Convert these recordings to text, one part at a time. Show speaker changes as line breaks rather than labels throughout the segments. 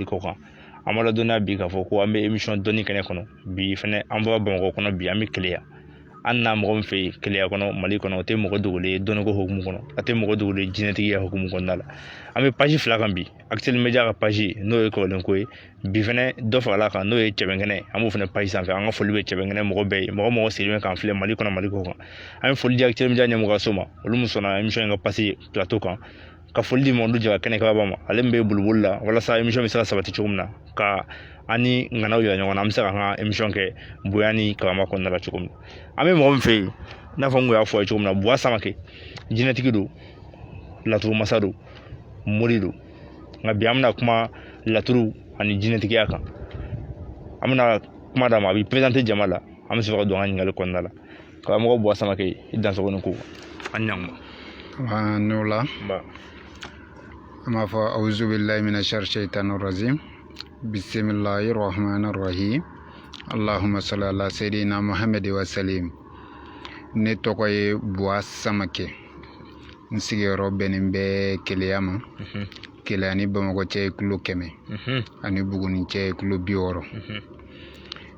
Kɔ kan an b'a ladɔnniya bi k'a fɔ ko an bɛ émission dɔnni kɛnɛ kɔnɔ bi fɛnɛ. An bɔra Bamakɔ kɔnɔ bi, an bɛ Keleya. An na mɔgɔ min fɛ yen Keleya kɔnɔ, Mali kɔnɔ, o tɛ mɔgɔ dogolen ye dɔnniko hukumu kɔnɔ, a tɛ mɔgɔ dogolen ye jinɛtigiya hukumu kɔnɔna la. An bɛ page fila kan bi, Actuel Media ka page, n'o ye kɔrɔlen ko ye, bi fɛnɛ dɔ farala kan, n'o ye Cɛbɛnkɛnɛ. An b'o fɛnɛ page sanfɛ. An ka foli bɛ Cɛbɛnkɛnɛ mɔgɔ bɛɛ ye, mɔgɔ mɔgɔ sigilen bɛ k'an filɛ Mali kɔnɔ, Mali kɔ kan. An bɛ foli di Actuel Media ɲɛmɔgɔyaso ma, olu min sɔnna émission in ka passer plateau kan, ka foli di Mamadu Jara kɛnɛ kaba ma, ale min bɛ boliboli la walasa émission bɛ se ka sabati cogo min na, ka an ni ŋanaw yira ɲɔgɔn na, an bɛ se k'an ka émission kɛ bonya ni karama kɔnɔna la cogo min na. An bɛ mɔgɔ min fɛ yen, i n'a fɔ n kun y'a fɔ a ye cogo min na, Buwa Samakɛ, jinɛtigi don, laturu masa don, mori don. Nka bi an bɛna kuma laturu ani jinɛtigiya kan. An bɛna kuma d'a ma, a b'i présenter jama la, an bɛ sɔrɔ ka don an ka ɲininkali kɔnɔna la. Karamɔgɔ Buwa Samakɛ, i dansogo ni ko, an ɲankuma.
N'o la an b'a fɔ awuzu billahi mina shari shaitani rajim, bisimilahi rahmani rahim, allahumma salli ala sayyidina muhammad wa salim. Ne tɔgɔ ye Buwa Samakɛ, n sigiyɔrɔ bɛnnen bɛ Keleya ma. Keleya ni Bamakɔ cɛ ye kilo 100 ani Buguni cɛ ye kilo 60.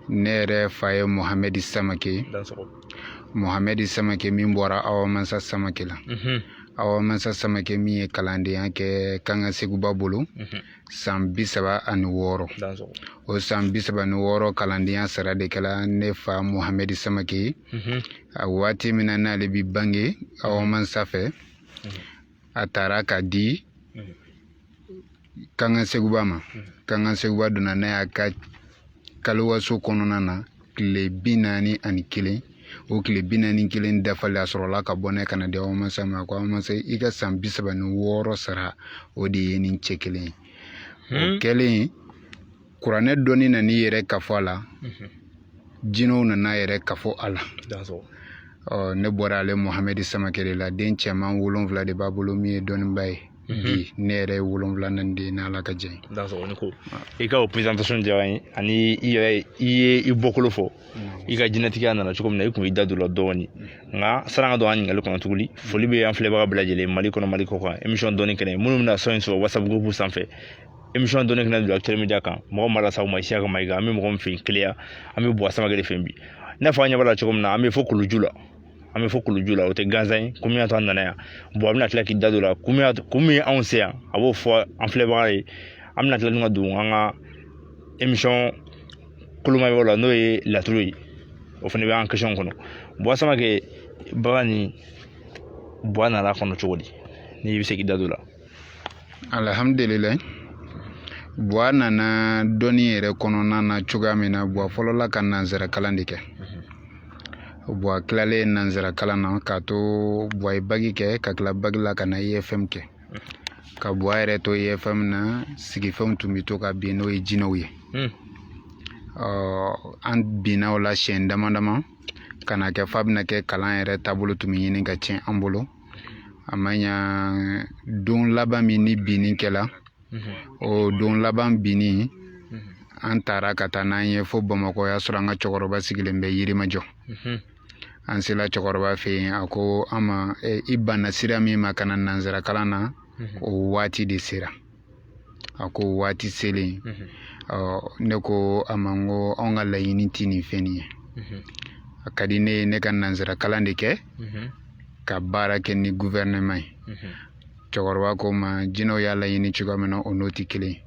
Ne yɛrɛ fa ye Mohamɛdi Samakɛ. Mohamɛdi Samakɛ min bɔra Awa Mansa Samakɛ la. Awa Mansa Samakɛ min ye kalandenya kɛ Kanga Seguba bolo san 36. O san 36 kalandenya sara de kɛra ne fa Mohamɛdi Samakɛ ye. A waati min na n'ale bi bange Awa Mansa fɛ, a taara ka di Kanga Seguba ma. Kanga Seguba donna n'a y'a ka kaliwaso kɔnɔna na tile 41. O tile 41 dafalen, a sɔrɔla ka bɔ n'a ye ka na di Awa Mansa ma. Ko Awa Mansa, i ka san 36 sara, o de ye nin cɛ kelen ye. O kɛlen, kuranɛ dɔnni nan'i yɛrɛ kafo a la, jinɛw nana yɛrɛ kafo a la. Ɔ, ne bɔra ale Mohamɛdi Samakɛ de la. Den cɛman wolonwula de b'a bolo min ye dɔnniba ye. Bi ne yɛrɛ ye wolonwulanan den n'Ala ka jɛ.
Ni ko i ka o présentation diyara n ye, ani i yɛrɛ i ye i bɔkolo fɔ, i ka jinɛtigiya nana cogo min na, i kun y'i da don la dɔɔni. Nka san'an ka don an ɲininkali kɔnɔ tuguni, foli bɛ an filɛbaga bɛɛ lajɛlen Mali kɔnɔ, Mali kɔ kan, émission dɔnni kɛnɛ, minnu bɛna son in sɔrɔ WhatsApp groupe sanfɛ, émission dɔnni kɛnɛ don Actuel Media kan. Mɔgɔ ma lase aw ma, Isiyaka Mayiga. An bɛ mɔgɔ min fɛ yen Keleya, an bɛ Buwa Samakɛ de fɛ yen bi. I n'a fɔ an ɲɛ b'a la cogo min na, an bɛ fɔ kuluju la, an bɛ fɔ kuluju la, o tɛ gansan ye. Kun min y'a to an nana yan, Buwa bɛna tila k'i da don la kun min ye anw se yan, a b'o fɔ an filɛbaga ye. An bɛna tila ka don an ka émission kolomayɔrɔ la, n'o ye laturu ye, o fana bɛ an question kɔnɔ. Buwa Samakɛ, baara ni Buwa nana kɔnɔ cogo di, n'i bɛ se k'i da don la?
Alhamdulilayi, Buwa nana dɔnni yɛrɛ kɔnɔna na cogoya min na, Buwa fɔlɔla ka nansara kalan de kɛ. Buwa tilalen nansara kalan na, k'a to Buwa ye baki kɛ, ka tila baki la ka na IFM kɛ. Ka Buwa yɛrɛ to IFM na, sigifɛnw tun bɛ to ka bin, n'o ye jinɛw ye. Ɔ, an binna o la siɲɛ dama dama, ka na kɛ f'a bɛna kɛ kalan yɛrɛ taabolo tun bɛ ɲini ka tiɲɛ an bolo. A ma ɲa, don laban min ni binni kɛla, o don laban binni, an taara ka taa n'an ye fo Bamakɔ. Y'a sɔrɔ an ka cɛkɔrɔba sigilen bɛ Yirimajɔ. An sela cɛkɔrɔba fɛ yen, a ko an ma: i banna sira min ma ka na nansara kalan na, o waati de sera. A ko waati selen, ne ko a ma, n ko anw ka laɲini ti nin fɛn nin ye. A ka di ne ye ne ka nansara kalan de kɛ, ka baara kɛ ni gouvernement ye. Cɛkɔrɔba ko ma jinɛw y'a laɲini cogoya min na, o n'o tɛ kelen ye.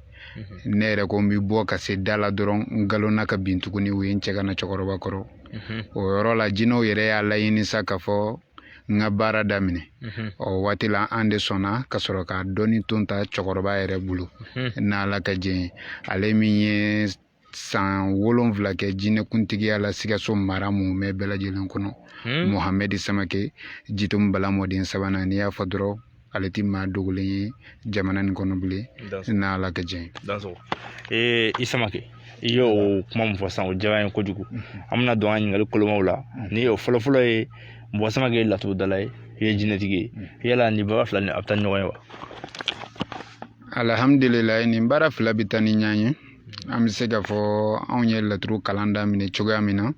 Ne yɛrɛ ko n bɛ bɔ ka se da la dɔrɔn, n galonna ka bin tuguni, u ye n cɛ ka na cɛkɔrɔba kɔrɔ. O yɔrɔ la, jinɛw yɛrɛ y'a laɲini sa k'a fɔ n ka baara daminɛ. O waati la, an de sɔnna ka sɔrɔ ka dɔnni ton ta cɛkɔrɔba yɛrɛ bolo, n'Ala ka jɛ ye. Ale min ye san 7 kɛ jinɛkuntigiya la Sikaso mara mumɛ bɛɛ lajɛlen kɔnɔ, Mohamɛdi Samakɛ Jitomu Bala mɔden sabanan, n'i y'a fɔ dɔrɔn, ale ti maa dogolen ye jamana nin kɔnɔ bilen, n'Ala ka jɛ.
Ee, i Samakɛ, i ye o kuma min fɔ sisan, o diyara n ye kojugu. An bɛna don an ɲininkali kolomaw la. Ni o fɔlɔfɔlɔ ye, Buwa Samakɛ ye laturudala ye, i ye jinɛtigi ye, yala nin baara fila nin, a bɛ taa ni ɲɔgɔn ye wa?
Alhamdulilayi, nin baara fila bɛ taa ni ɲɔgɔn ye. An bɛ se k'a fɔ anw ye laturu kalan daminɛ cogoya min na,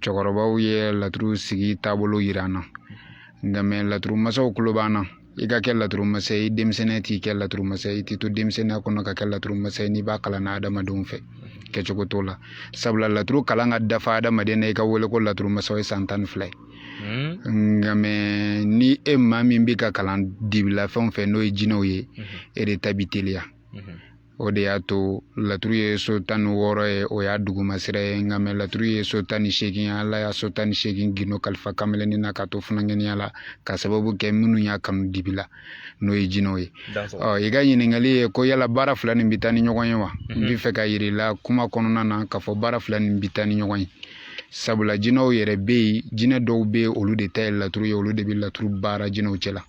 cɛkɔrɔbaw ye laturu sigi taabolo yira an na, nka mɛ laturu masaw tulo b'an na. I ka kɛ laturu masa ye, i denmisɛnninya t'i kɛ laturu masa ye, i t'i to denmisɛnninya kɔnɔ ka kɛ laturu masa ye n'i b'a kalan na adamadenw fɛ. Kɛcogo t'o la, sabula laturu kalan ka dafa adamaden na i ka wele ko laturu masa, o ye san 12 ye. Nka mɛ ni e maa min bɛ ka kalan dibilafɛnw fɛ, n'o ye jinɛw ye, e de ta bi teliya. O de y'a to laturu ye so 16 ye, o y'a duguma sira ye. Nka mɛ laturu ye so 18 ye. Ala y'a so 18 gindo kalifa kamalennin na ka to funankɛniya la, ka sababu kɛ minnu y'a kanu dibi la, n'o ye jinɛw ye. Ɔ, i ka ɲininkali ye ko yala baara fila nin bɛ taa ni ɲɔgɔn ye wa? N bɛ fɛ ka yir'i la kuma kɔnɔna na k'a fɔ baara fila nin bɛ taa ni ɲɔgɔn ye, sabula jinɛw yɛrɛ bɛ yen, jinɛ dɔw bɛ yen, olu de ta ye laturu ye, olu de bɛ laturu baara jinɛw cɛ la.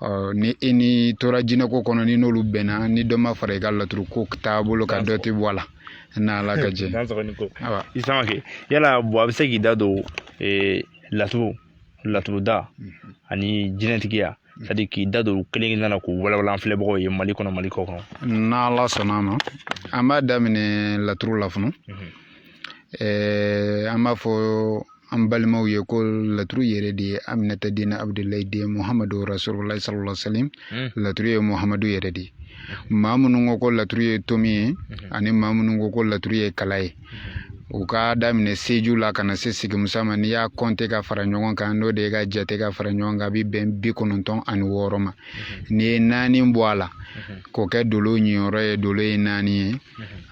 Ɔ, ni e ni tora jinɛko kɔnɔ, ni n'olu bɛnna, ni dɔ ma fara i ka laturu ko taabolo kan, dɔ tɛ bɔ a la n'Ala ka jɛ.
I Samake, yala bon, a bɛ se k'i da don laturu, laturuda ani jinɛtigiya, c'est à dire k'i da don kelen kelenna na k'u walawala an filɛbagaw ye Mali kɔnɔ, Mali kɔ kan?
N'Ala sɔnna a ma, an b'a daminɛ laturu la fɔlɔ. An b'a fɔ an balimaw ye ko laturu yɛrɛ de ye Aminata den Abudulayi den Muhamadu Rasululayi sallallahu alaihi wasallam. Laturu ye Muhamadu yɛrɛ de ye. Maa minnu ko ko laturu ye tomi ye, ani maa minnu ko ko laturu ye kala ye, u ka daminɛ Seju la ka na se Sigimusa ma, n'i y'a kɔnte ka fara ɲɔgɔn kan, n'o de ye ka jate ka fara ɲɔgɔn kan, a bɛ bɛn 96 ma. N'i ye 4 bɔ a la k'o kɛ dolo ɲiyɔrɔ ye, dolo ye 4 ye,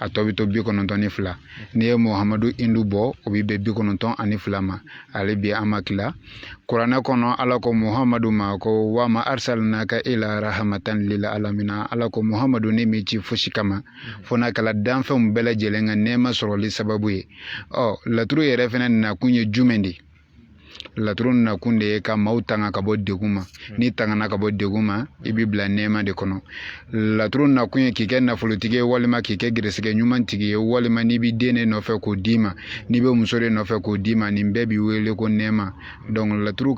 a tɔ bɛ to 92. N'i ye Muhamadu Hindu bɔ, o bɛ bɛn 92 ma. Ale bi an ma tila kuranɛ kɔnɔ, Ala ko Muhamadu ma ko wama arsalnaka ila rahamatan lil alamina. Ala ko Muhamadu, ne m'i ci fosi kama fo n'a kɛla danfɛnw bɛɛ lajɛlen ka nɛɛma sɔrɔli sababu ye. Ɔ, laturu yɛrɛ fɛnɛ nakun ye jumɛn de ye? Laturu nakun de ye ka maaw tanga ka bɔ degun ma. N'i tangana ka bɔ degun ma, i b'i bila nɛɛma de kɔnɔ. Laturu nakun ye k'i kɛ nafolotigi ye, walima k'i kɛ gɛrɛsɛgɛ ɲuman tigi ye, walima n'i b'i den de nɔfɛ k'o d'i ma, n'i bɛ muso de nɔfɛ k'o d'i ma, nin bɛɛ b'i wele ko nɛɛma. Donc laturu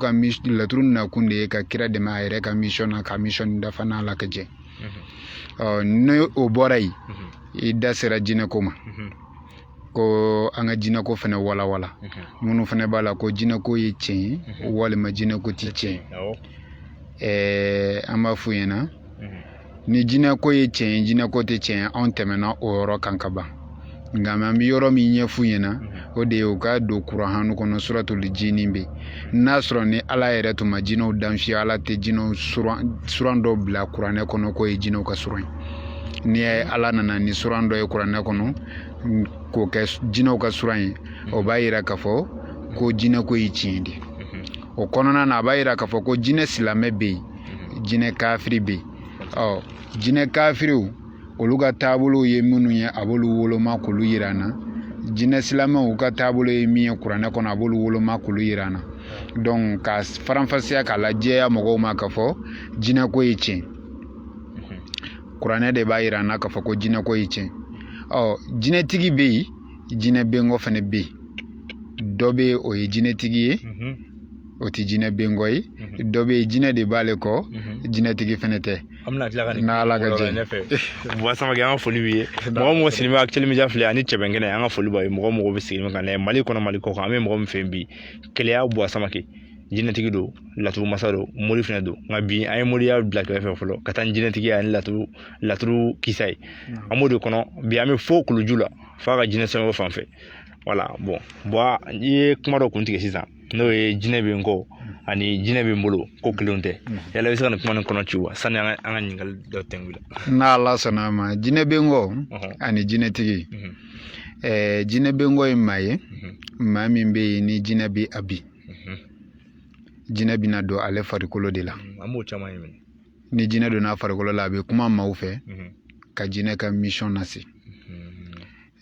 nakun de ye ka kira dɛmɛ a yɛrɛ ka mission na, ka mission dafa n'Ala ka jɛ. Ɔ, ni o bɔra yen, i da sera jinɛko ma, ko an ka jinɛko fɛnɛ walawala. Minnu fɛnɛ b'a la ko jinɛko ye tiɲɛ ye walima jinɛko ti tiɲɛ ye, an b'a f'u ɲɛna ni jinɛko ye tiɲɛ ye, jinɛko tɛ tiɲɛ ye, anw tɛmɛna o yɔrɔ kan ka ban. Nka an bɛ yɔrɔ min ɲɛf'u ɲɛna, o de ye u ka don kurahanu kɔnɔ, suratul jini bɛ yen. N'a sɔrɔ ni Ala yɛrɛ tun ma jinɛw dan fiyewu, Ala tɛ jinɛw suran dɔ bila kuranɛ kɔnɔ k'o ye jinɛw ka suran ye. N'i y'a ye Ala nana ni suran dɔ ye kuranɛ kɔnɔ k'o kɛ jinɛw ka suran ye, o b'a yira k'a fɔ ko jinɛko ye tiɲɛ de ye. O kɔnɔna na, a b'a yira k'a fɔ ko jinɛ silamɛ bɛ yen, jinɛ kafiri bɛ yen. Ɔ, jinɛ kafiriw, olu ka taabolow ye minnu ye, a b'olu woloma k'olu yira an na. Jinɛ silamɛw ka taabolo ye min ye kuranɛ kɔnɔ, a b'olu woloma k'olu yira an na. Donc ka faranfasiya k'a lajɛya mɔgɔw ma k'a fɔ jinɛko ye tiɲɛ, kuranɛ de b'a yira an na k'a fɔ ko jinɛko ye tiɲɛ. Ɔ, jinɛtigi bɛ yen, jinɛ bengɔ fɛnɛ bɛ yen. Dɔ bɛ yen, o ye jinɛtigi ye, o tɛ jinɛ bengɔ ye. Dɔ bɛ yen, jinɛ de b'ale kɔ, jinɛtigi fɛnɛ tɛ.
An bɛna tila ka nin
N'Ala ka jɛ.
ɲɛfɛ. Buwa Samake, an ka foli b'i ye. Mɔgɔ mɔgɔ sigilen bɛ Actuel Media filɛ ani cɛbɛn kɛnɛ, an ka foli b'a ye. Mɔgɔ mɔgɔ bɛ sigilen bɛ ka lajɛ Mali kɔnɔ, Mali kɔ kan, an bɛ mɔgɔ min fɛ bi, Keleya Buwa Samake, jinɛtigi don, laturu masa don, mori fɛnɛ don. Nka bi an ye moriya bila kɛrɛfɛ fɔlɔ ka taa ni jinɛtigiya ani laturu kisa ye. An b'o de kɔnɔ bi, an bɛ fo kuluju la f'a ka jinɛ sɛbɛn fan fɛ. Wala bon, Buwa, i ye kuma dɔ kun tigɛ sisan, n'o ye jinɛ bɛ n kɔ ani jinɛ bɛ n bolo, ko kelenw tɛ. Yala i bɛ se ka nin kuma nin kɔnɔ ci wa, sani an ka ɲininkali dɔ tɛnku la?
N'Ala sɔnna a ma, jinɛ bɛ n kɔ ani jinɛtigi. Jinɛ bɛ n kɔ ye maa ye, maa min bɛ yen ni jinɛ bɛ a bi, jinɛ bɛna don ale farikolo de la.
An b'o caman ye minɛ.
Ni jinɛ donna a farikolo la, a bɛ kuma maaw fɛ ka jinɛ ka mission lase.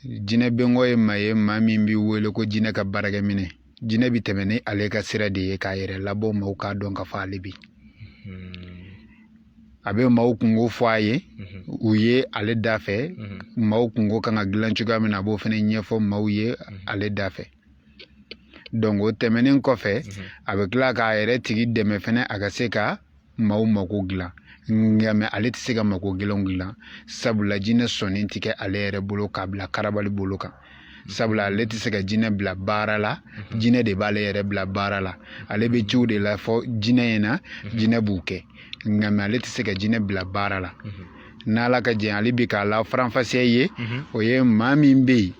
Jinɛ bengɔ ye maa ye, maa min bɛ wele ko jinɛ ka baarakɛminɛ. Jinɛ bɛ tɛmɛ ni ale ka sira de ye k'a yɛrɛ labɔ maaw k'a dɔn k'a fɔ ale bi. A bɛ maaw kungo fɔ a ye, u ye ale da fɛ, maaw kungo kan ka dilan cogoya min na, a b'o fana ɲɛfɔ maaw ye ale da fɛ. Donc o tɛmɛnen kɔfɛ, a bɛ tila k'a yɛrɛ tigi dɛmɛ fɛnɛ a ka se ka maaw mako dilan. Nka mɛ ale tɛ se ka mako gɛlɛnw dilan, sabula jinɛ sɔnni tɛ kɛ ale yɛrɛ bolo k'a bila karabali bolo kan, sabula ale tɛ se ka jinɛ bila baara la, jinɛ de b'ale yɛrɛ bila baara la. Ale bɛ ciw de la fɔ jinɛ ɲɛna, jinɛ b'u kɛ. Nka mais ale tɛ se ka jinɛ bila baara la. N'Ala ka jɛn, ale bi k'a la faranfasiya ye, o ye maa min bɛ yen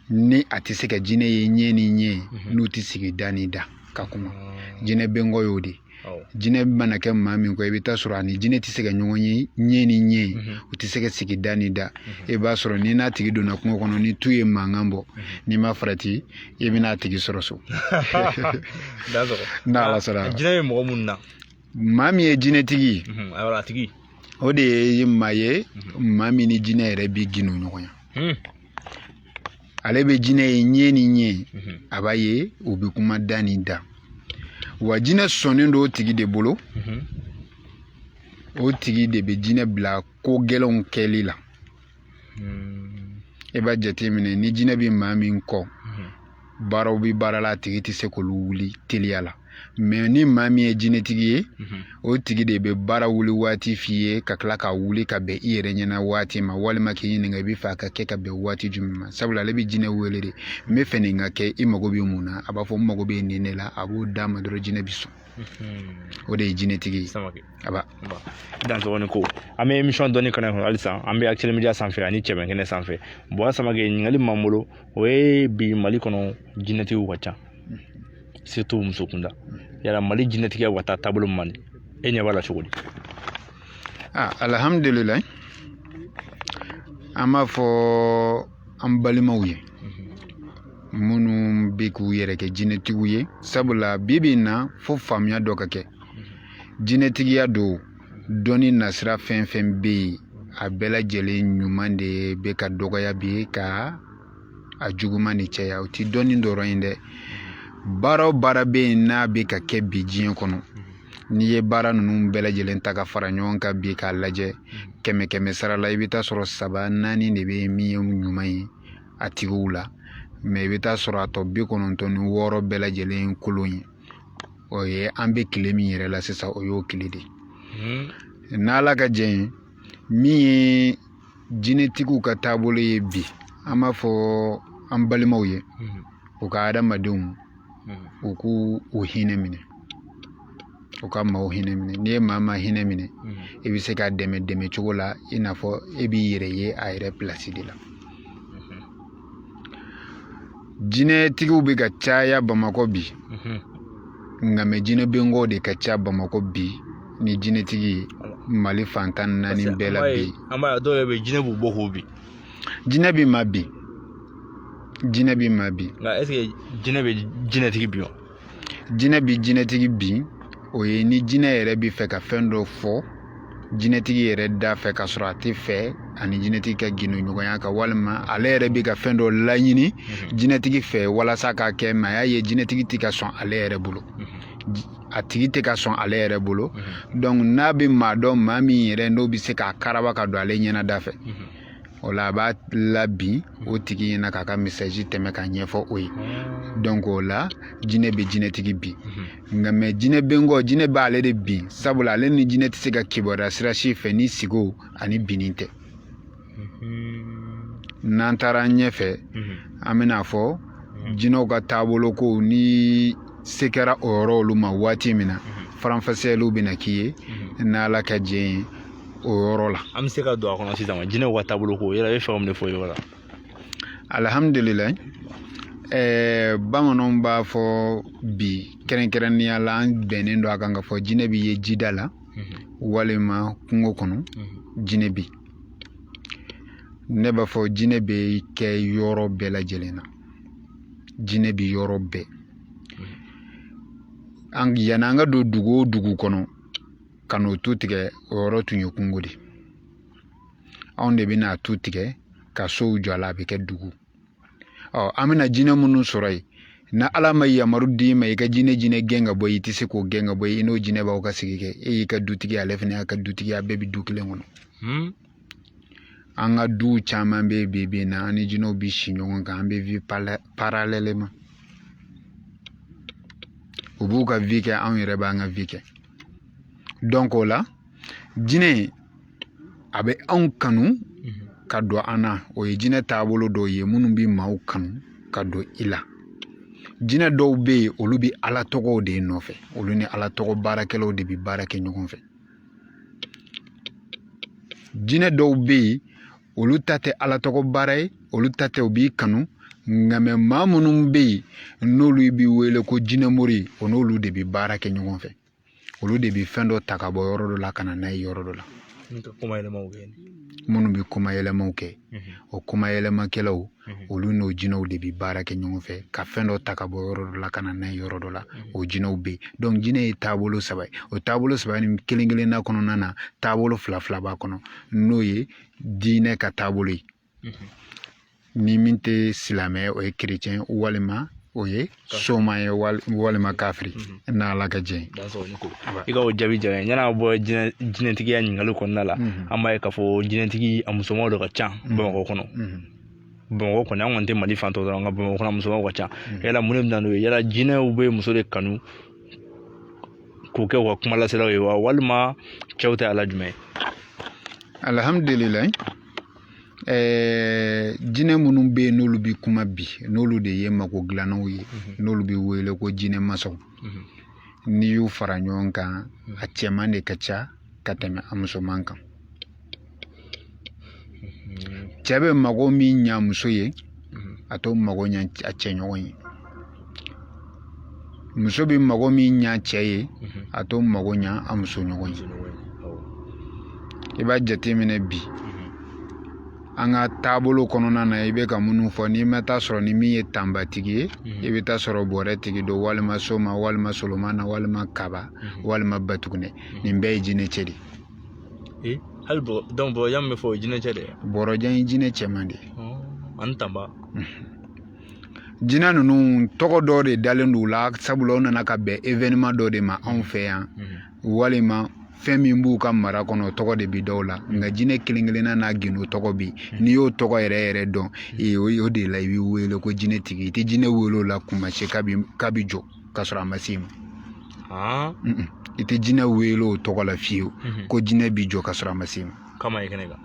ni a tɛ se ka jinɛ ye ɲɛ ni ɲɛ, n'u tɛ sigi da ni da ka kuma. Jinɛ bɛnkɔ y'o de ye. Jinɛ mana kɛ maa min kɔ, i bɛ taa sɔrɔ a ni jinɛ tɛ se ka ɲɔgɔn ye ɲɛ ni ɲɛ, u tɛ se ka sigi da ni da. I b'a sɔrɔ ni n'a tigi donna kungo kɔnɔ, ni tu ye mankan bɔ, n'i ma farati, i bɛna a tigi sɔrɔ so. N'Ala sɔnna.
Jinɛ bɛ mɔgɔ minnu na?
Maa min ye jinɛtigi ye,
a tigi
o de ye maa ye, maa min ni jinɛ yɛrɛ b'i gindo ɲɔgɔn ya. Ale bɛ jinɛ ye ɲɛ ni ɲɛ, a b'a ye u bɛ kuma da ni da. Wa jinɛ sɔnnen don o tigi de bolo, o tigi de bɛ jinɛ bila ko gɛlɛnw kɛli la. I b'a jateminɛ, ni jinɛ bɛ maa min kɔ, baaraw bɛ baara la, a tigi tɛ se k'olu wuli teliya la. Mais ni maa min ye jinɛtigi ye, o tigi de bɛ baara wuli waati f'i ye, ka tila k'a wuli ka bɛn i yɛrɛ ɲɛna waati ma, walima k'i ɲininka i bɛ fɛ a ka kɛ ka bɛn waati jumɛn ma. Sabula ale bɛ jinɛ wele de, n bɛ fɛ nin ka kɛ, i mago bɛ mun na? A b'a fɔ n mago bɛ nin de la. A b'o d'a ma dɔrɔn, jinɛ bɛ sɔn. O de ye jinɛtigi ye. A ba
Dansɔgɔ ni ko. An bɛ émission dɔnni kɛnɛ kɔnɔ halisa, an bɛ Actuel Media sanfɛ ani Cɛbɛn kɛnɛ sanfɛ. Buwa Samake, ɲininkali min b'an bolo, o ye bi Mali kɔnɔ jinɛtigiw ka ca, surtout muso kunda. Yala Mali jinɛtigiya bɛ ka taa taabolo min man di, e ɲɛ b'a la cogo di?
Ah, alhamdulilayi, an b'a fɔ an balimaw ye minnu bɛ k'u yɛrɛ kɛ jinɛtigiw ye, sabula bi bi in na, fo faamuya dɔ ka kɛ. Jinɛtigiya don, dɔnni nasira fɛn fɛn bɛ yen, a bɛɛ lajɛlen ɲuman de bɛ ka dɔgɔya bi ka a juguman de caya. O ti dɔnni dɔrɔn ye dɛ. Baara o baara bɛ yen n'a bɛ ka kɛ bi diɲɛ kɔnɔ, n'i ye baara ninnu bɛɛ lajɛlen ta ka fara ɲɔgɔn kan bi k'a lajɛ, kɛmɛ kɛmɛ sara la, i bɛ taa sɔrɔ saba naani de bɛ yen min ye ɲuman ye a tigiw la. Mais i bɛ taa sɔrɔ a tɔ 96 bɛɛ lajɛlen ye kolon ye. O ye an bɛ tile min yɛrɛ la sisan, o y'o tile de ye. N'Ala ka jɛn ye, min ye jinɛtigiw ka taabolo ye bi, an b'a fɔ an balimaw ye, u ka adamadenw, u k'u u hinɛ minɛ, u ka maaw hinɛ minɛ. N'i ye maa maa hinɛ minɛ, i bɛ se k'a dɛmɛ dɛmɛ cogo la i n'a fɔ e b'i yɛrɛ ye a yɛrɛ pilasi de la. Jinɛtigiw bɛ ka caya Bamakɔ bi, nka mais jinɛ bɛnkɔw de ka ca Bamakɔ bi ni jinɛtigi ye Mali fan 14 bɛɛ la bi.
An b'a ye dɔw yɛrɛ bɛ yen, jinɛ b'u bɔ k'u bin.
Jinɛ bɛ maa bin, jinɛ bɛ maa bin.
Nka est ce que jinɛ bɛ jinɛtigi bin wa?
Jinɛ bɛ jinɛtigi bin, o ye ni jinɛ yɛrɛ bɛ fɛ ka fɛn dɔ fɔ jinɛtigi yɛrɛ da fɛ, ka sɔrɔ a tɛ fɛ ani jinɛtigi ka gindo ɲɔgɔnya kan, walima ale yɛrɛ bɛ ka fɛn dɔ laɲini jinɛtigi fɛ walasa k'a kɛ, mais a y'a ye jinɛtigi tɛ ka sɔn ale yɛrɛ bolo, a tigi tɛ ka sɔn ale yɛrɛ bolo. Donc n'a bɛ maa dɔn, maa min yɛrɛ n'o bɛ se k'a karaba ka don ale ɲɛna da fɛ, o la a b'a labin o tigi ɲɛna k'a ka message tɛmɛ k'a ɲɛfɔ o ye. Donc o la jinɛ bɛ jinɛtigi bin. Nka mais jinɛ bɛnkɔ, jinɛ b'ale de bin, sabula ale ni jinɛ tɛ se ka kibaruya sira si fɛ ni sigo ani binni tɛ. N'an taara ɲɛfɛ, an bɛna fɔ jinɛw ka taabolo kow ni se kɛra o yɔrɔ olu ma waati min na, faranfasiyaliw bɛna k'i ye n'Ala ka jɛn ye o yɔrɔ la.
An bɛ se ka don a kɔnɔ sisan, jinɛw ka taabolo ko, yala i bɛ fɛ ka mun de fɔ o yɔrɔ la?
Alhamdulilayi, bamananw b'a fɔ bi kɛrɛnkɛrɛnnenya la, an bɛnnen don a kan ka fɔ jinɛ bɛ ye jida la walima kungo kɔnɔ. Jinɛ bi, ne b'a fɔ jinɛ bɛ kɛ yɔrɔ bɛɛ lajɛlen na, jinɛ bɛ yɔrɔ bɛɛ. An yanni an ka don dugu o dugu kɔnɔ ka n'o tu tigɛ, o yɔrɔ tun ye kungo de. Anw de bɛna tu tigɛ ka sow jɔ a la, a bɛ kɛ dugu. Ɔ, an bɛna jinɛ minnu sɔrɔ yen, na Ala ma yamaru d'i ma i ka jinɛ gɛn ka bɔ, i tɛ se k'o gɛn ka bɔ i n'o jinɛ b'aw ka sigi kɛ. E y'i ka dutigi, ale fana y'a ka dutigi, a bɛɛ bɛ du kelen kɔnɔ. An ka duw caman bɛ yen bi bi in na, an ni jinɛw bɛ si ɲɔgɔn kan, an bɛ vie parallèlement. U b'u ka vie kɛ, anw yɛrɛ b'an ka vie kɛ. Donc o la jinɛ a bɛ anw kanu ka don an na. O ye jinɛ taabolo dɔw ye minnu bɛ maaw kanu ka don i la. Jinɛ dɔw bɛ yen, olu bɛ Ala tɔgɔw de nɔfɛ, olu ni Ala tɔgɔ baarakɛlaw de bɛ baara kɛ ɲɔgɔn fɛ. Jinɛ dɔw bɛ yen, olu ta tɛ Ala tɔgɔ baara ye, olu ta tɛ u b'i kanu, nka mɛ maa minnu bɛ yen n'olu b'i wele ko jinɛmori, o n'olu de bɛ baara kɛ ɲɔgɔn fɛ. Olu de bɛ fɛn dɔ ta ka bɔ yɔrɔ dɔ la ka na n'a ye yɔrɔ dɔ la. Minnu bɛ kumayɛlɛmaw kɛ, o kumayɛlɛmakɛlaw, olu n'o jinɛw de bɛ baara kɛ ɲɔgɔn fɛ ka fɛn dɔ ta ka bɔ yɔrɔ dɔ la ka na n'a ye yɔrɔ dɔ la. O jinɛw bɛ yen. Donc jinɛ ye taabolo saba ye. O taabolo saba ni kelen kelenna kɔnɔna na, taabolo fila fila b'a kɔnɔ, n'o ye diinɛ ka taabolo ye. Ni min tɛ silamɛ, o ye kerecɛn walima o ye soma ye walima kafiri, n'Ala ka jɛn.
I ka o jaabi diyara n ye. Yan'a bɔ jinɛtigiya ɲininkali kɔnɔna la, an b'a ye k'a fɔ jinɛtigi a musomanw de ka ca Bamakɔ kɔnɔ. Bamakɔ kɔni, an kɔni tɛ Mali fan tɔ dɔrɔn, nka Bamakɔ kɔnɔ musomanw ka ca. Yala mun de bɛ na n'o ye? Yala jinɛw bɛ muso de kanu k'o kɛ u ka kumalaselaw ye wa, walima cɛw tɛ ala jumɛn ye?
Alhamdulilayi. Jinɛ minnu bɛ yen n'olu bɛ kuma bi, n'olu de ye mago dilannaw ye, n'olu bɛ wele ko jinɛ masaw, n'i y'u fara ɲɔgɔn kan, a cɛman de ka ca ka tɛmɛ a musoman kan. Cɛ bɛ mago min ɲa muso ye, a t'o mago ɲa a cɛɲɔgɔn ye. Muso bɛ mago min ɲa cɛ ye, a t'o mago ɲa a muso ɲɔgɔn ye. I b'a jateminɛ bi an ka taabolo kɔnɔna na, i bɛ ka minnu fɔ, n'i ma taa sɔrɔ ni min ye tanbatigi ye, i bɛ taa sɔrɔ bɔrɛ tigi don, walima soma, walima solomana, walima kaba, walima batugunɛ. Nin bɛɛ ye jinɛ cɛ de
ye. Hali donc bɔrɔjan min bɛ fɔ, o ye jinɛ cɛ de ye.
Bɔrɔjan ye jinɛ cɛman de ye.
Ani tanba.
Jinɛ ninnu tɔgɔ dɔw de dalen don u la, sabula u nana ka bɛn événement dɔ de ma anw fɛ yan, walima fɛn min b'u ka mara kɔnɔ, o tɔgɔ de bi dɔw la. Nka jinɛ kelen kelenna n'a gindo tɔgɔ bɛ yen. N'i y'o tɔgɔ yɛrɛ yɛrɛ dɔn, o de la i b'i wele ko jinɛ tigi. I tɛ jinɛ wele o la kuma si k'a bɛ jɔ k'a sɔrɔ a ma se i ma. I tɛ jinɛ wele o tɔgɔ la fiyewu ko jinɛ bi jɔ k'a sɔrɔ a ma se i ma.
Kama ye kɛnɛ kan.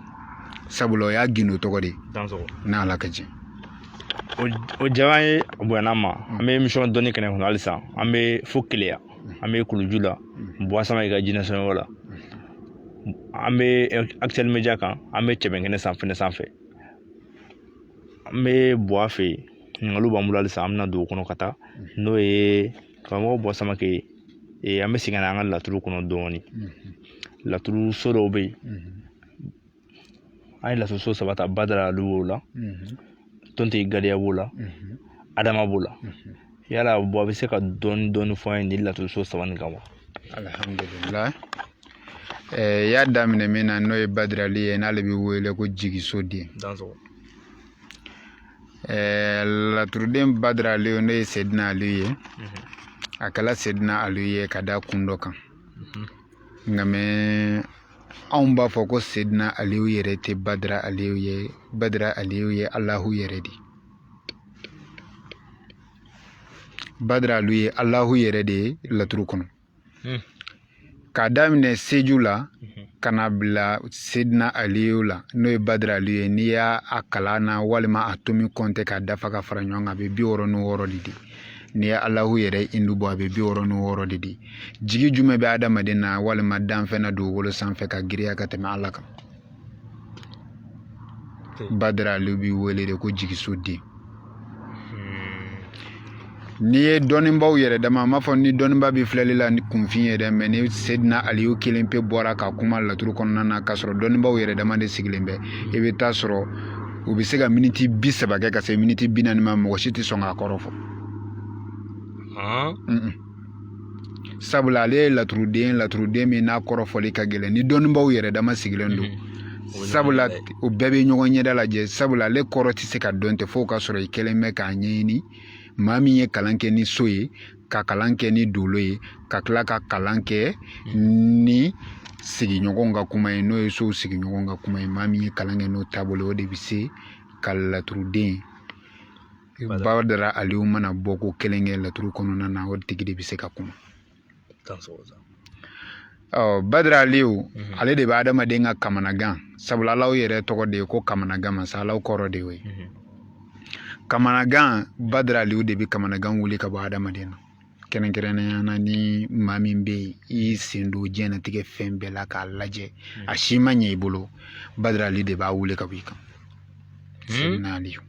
Sabula o y'a gindo tɔgɔ de ye. N'Ala ka jɛn.
O diyara an ye, a bonyana ma. An bɛ émission dɔnni kɛnɛ kɔnɔ halisa. An bɛ fo Keleya, an bɛ Kuluju la, Buwa Samake ka jinɛ sɔnyɔrɔ la. An bɛ Actuel Media kan, an bɛ cɛbɛnkɛnɛ sanfɛ sanfɛ. An bɛ Buwa fɛ yen. Ɲininkaliw b'an bolo halisa, an bɛna don o kɔnɔ ka taa. N'o ye karamɔgɔ Buwa Samake ye, an bɛ segin ka na an ka laturu kɔnɔ dɔɔnin. Laturu so dɔw bɛ yen, an ye laturu so saba ta: Badara Alu b'o la, Tontigi Gadiya b'o la, Adama b'o la. Yala Buwa bɛ se ka dɔɔni dɔɔni fɔ an ye nin laturu so saba nin kan wa?
Alhamdulilayi. I y'a daminɛ min na, n'o ye Badirali ye, n'ale bɛ wele ko jigiso den. Laturuden Badirali, n'o ye Sedina Ali ye, a kɛla Sedina Ali ye ka da kun dɔ kan. Nka mɛ anw b'a fɔ ko Sedina Aliyu yɛrɛ tɛ Badara Aliyu ye. Badara Aliyu ye Alahu yɛrɛ de ye. Badara Aliyu ye Alahu yɛrɛ de ye laturu kɔnɔ. K'a daminɛ Seju la ka na bila Sedina Aliyu la, n'o ye Badara Aliyu ye, n'i y'a kalan na walima a tomi kɔnte k'a dafa ka fara ɲɔgɔn kan, a bɛ 66 de di. N'i ye Alahu yɛrɛ hindu bɔ, a bɛ 66 de di. Jigi jumɛn bɛ adamaden na walima danfɛn na dugukolo sanfɛ ka giriya ka tɛmɛ Ala kan? Badara Aliyu b'i wele de ko jigiso den. N'i ye dɔnnibaw yɛrɛ dama, a m'a fɔ ni dɔnniba bɛ filɛli la ni kunfin ye dɛ, mɛ ni Sedina Aliyu kelen pe bɔra ka kuma laturu kɔnɔna na k'a sɔrɔ dɔnnibaw yɛrɛ dama de sigilen bɛ, i bɛ taa sɔrɔ u bɛ se ka miniti 30 kɛ ka se miniti 40 ma, mɔgɔ si tɛ sɔn k'a kɔrɔ fɔ. Sabula ale ye laturuden, laturuden min n'a kɔrɔ fɔli ka gɛlɛn ni dɔnnibaw yɛrɛ dama sigilen don. Sabula u bɛɛ bɛ ɲɔgɔn ɲɛda lajɛ, sabula ale kɔrɔ tɛ se ka dɔn tɛ fo ka sɔrɔ i kɛlen bɛ k'a ɲɛɲini. Maa min ye kalan kɛ ni so ye, ka kalan kɛ ni dolo ye, ka tila ka kalan kɛ ni sigiɲɔgɔnw ka kuma ye, n'o ye sow sigiɲɔgɔnw ka kuma ye, maa min ye kalan kɛ n'o taabolo, o de bɛ se ka laturuden Badara Aliyu mana bɔ ko kelen kɛ laturu kɔnɔna na, o tigi de bɛ se ka kuma. Ɔ Badara Aliyu, ale de bɛ adamaden ka kamanagan, sabula Alaw yɛrɛ tɔgɔ de ye ko kamanagan masa, Alaw kɔrɔ de y'o ye. Kamanagan, Badara Aliyu de bɛ kamanagan wuli ka bɔ adamaden na. Kɛrɛnkɛrɛnnenya na, ni maa min bɛ yen, i y'i sen don diɲɛnatigɛ fɛn bɛɛ la k'a lajɛ, a si ma ɲɛ i bolo, Badara Ali de b'a wuli ka bɔ i kan. Seydina Aliyu.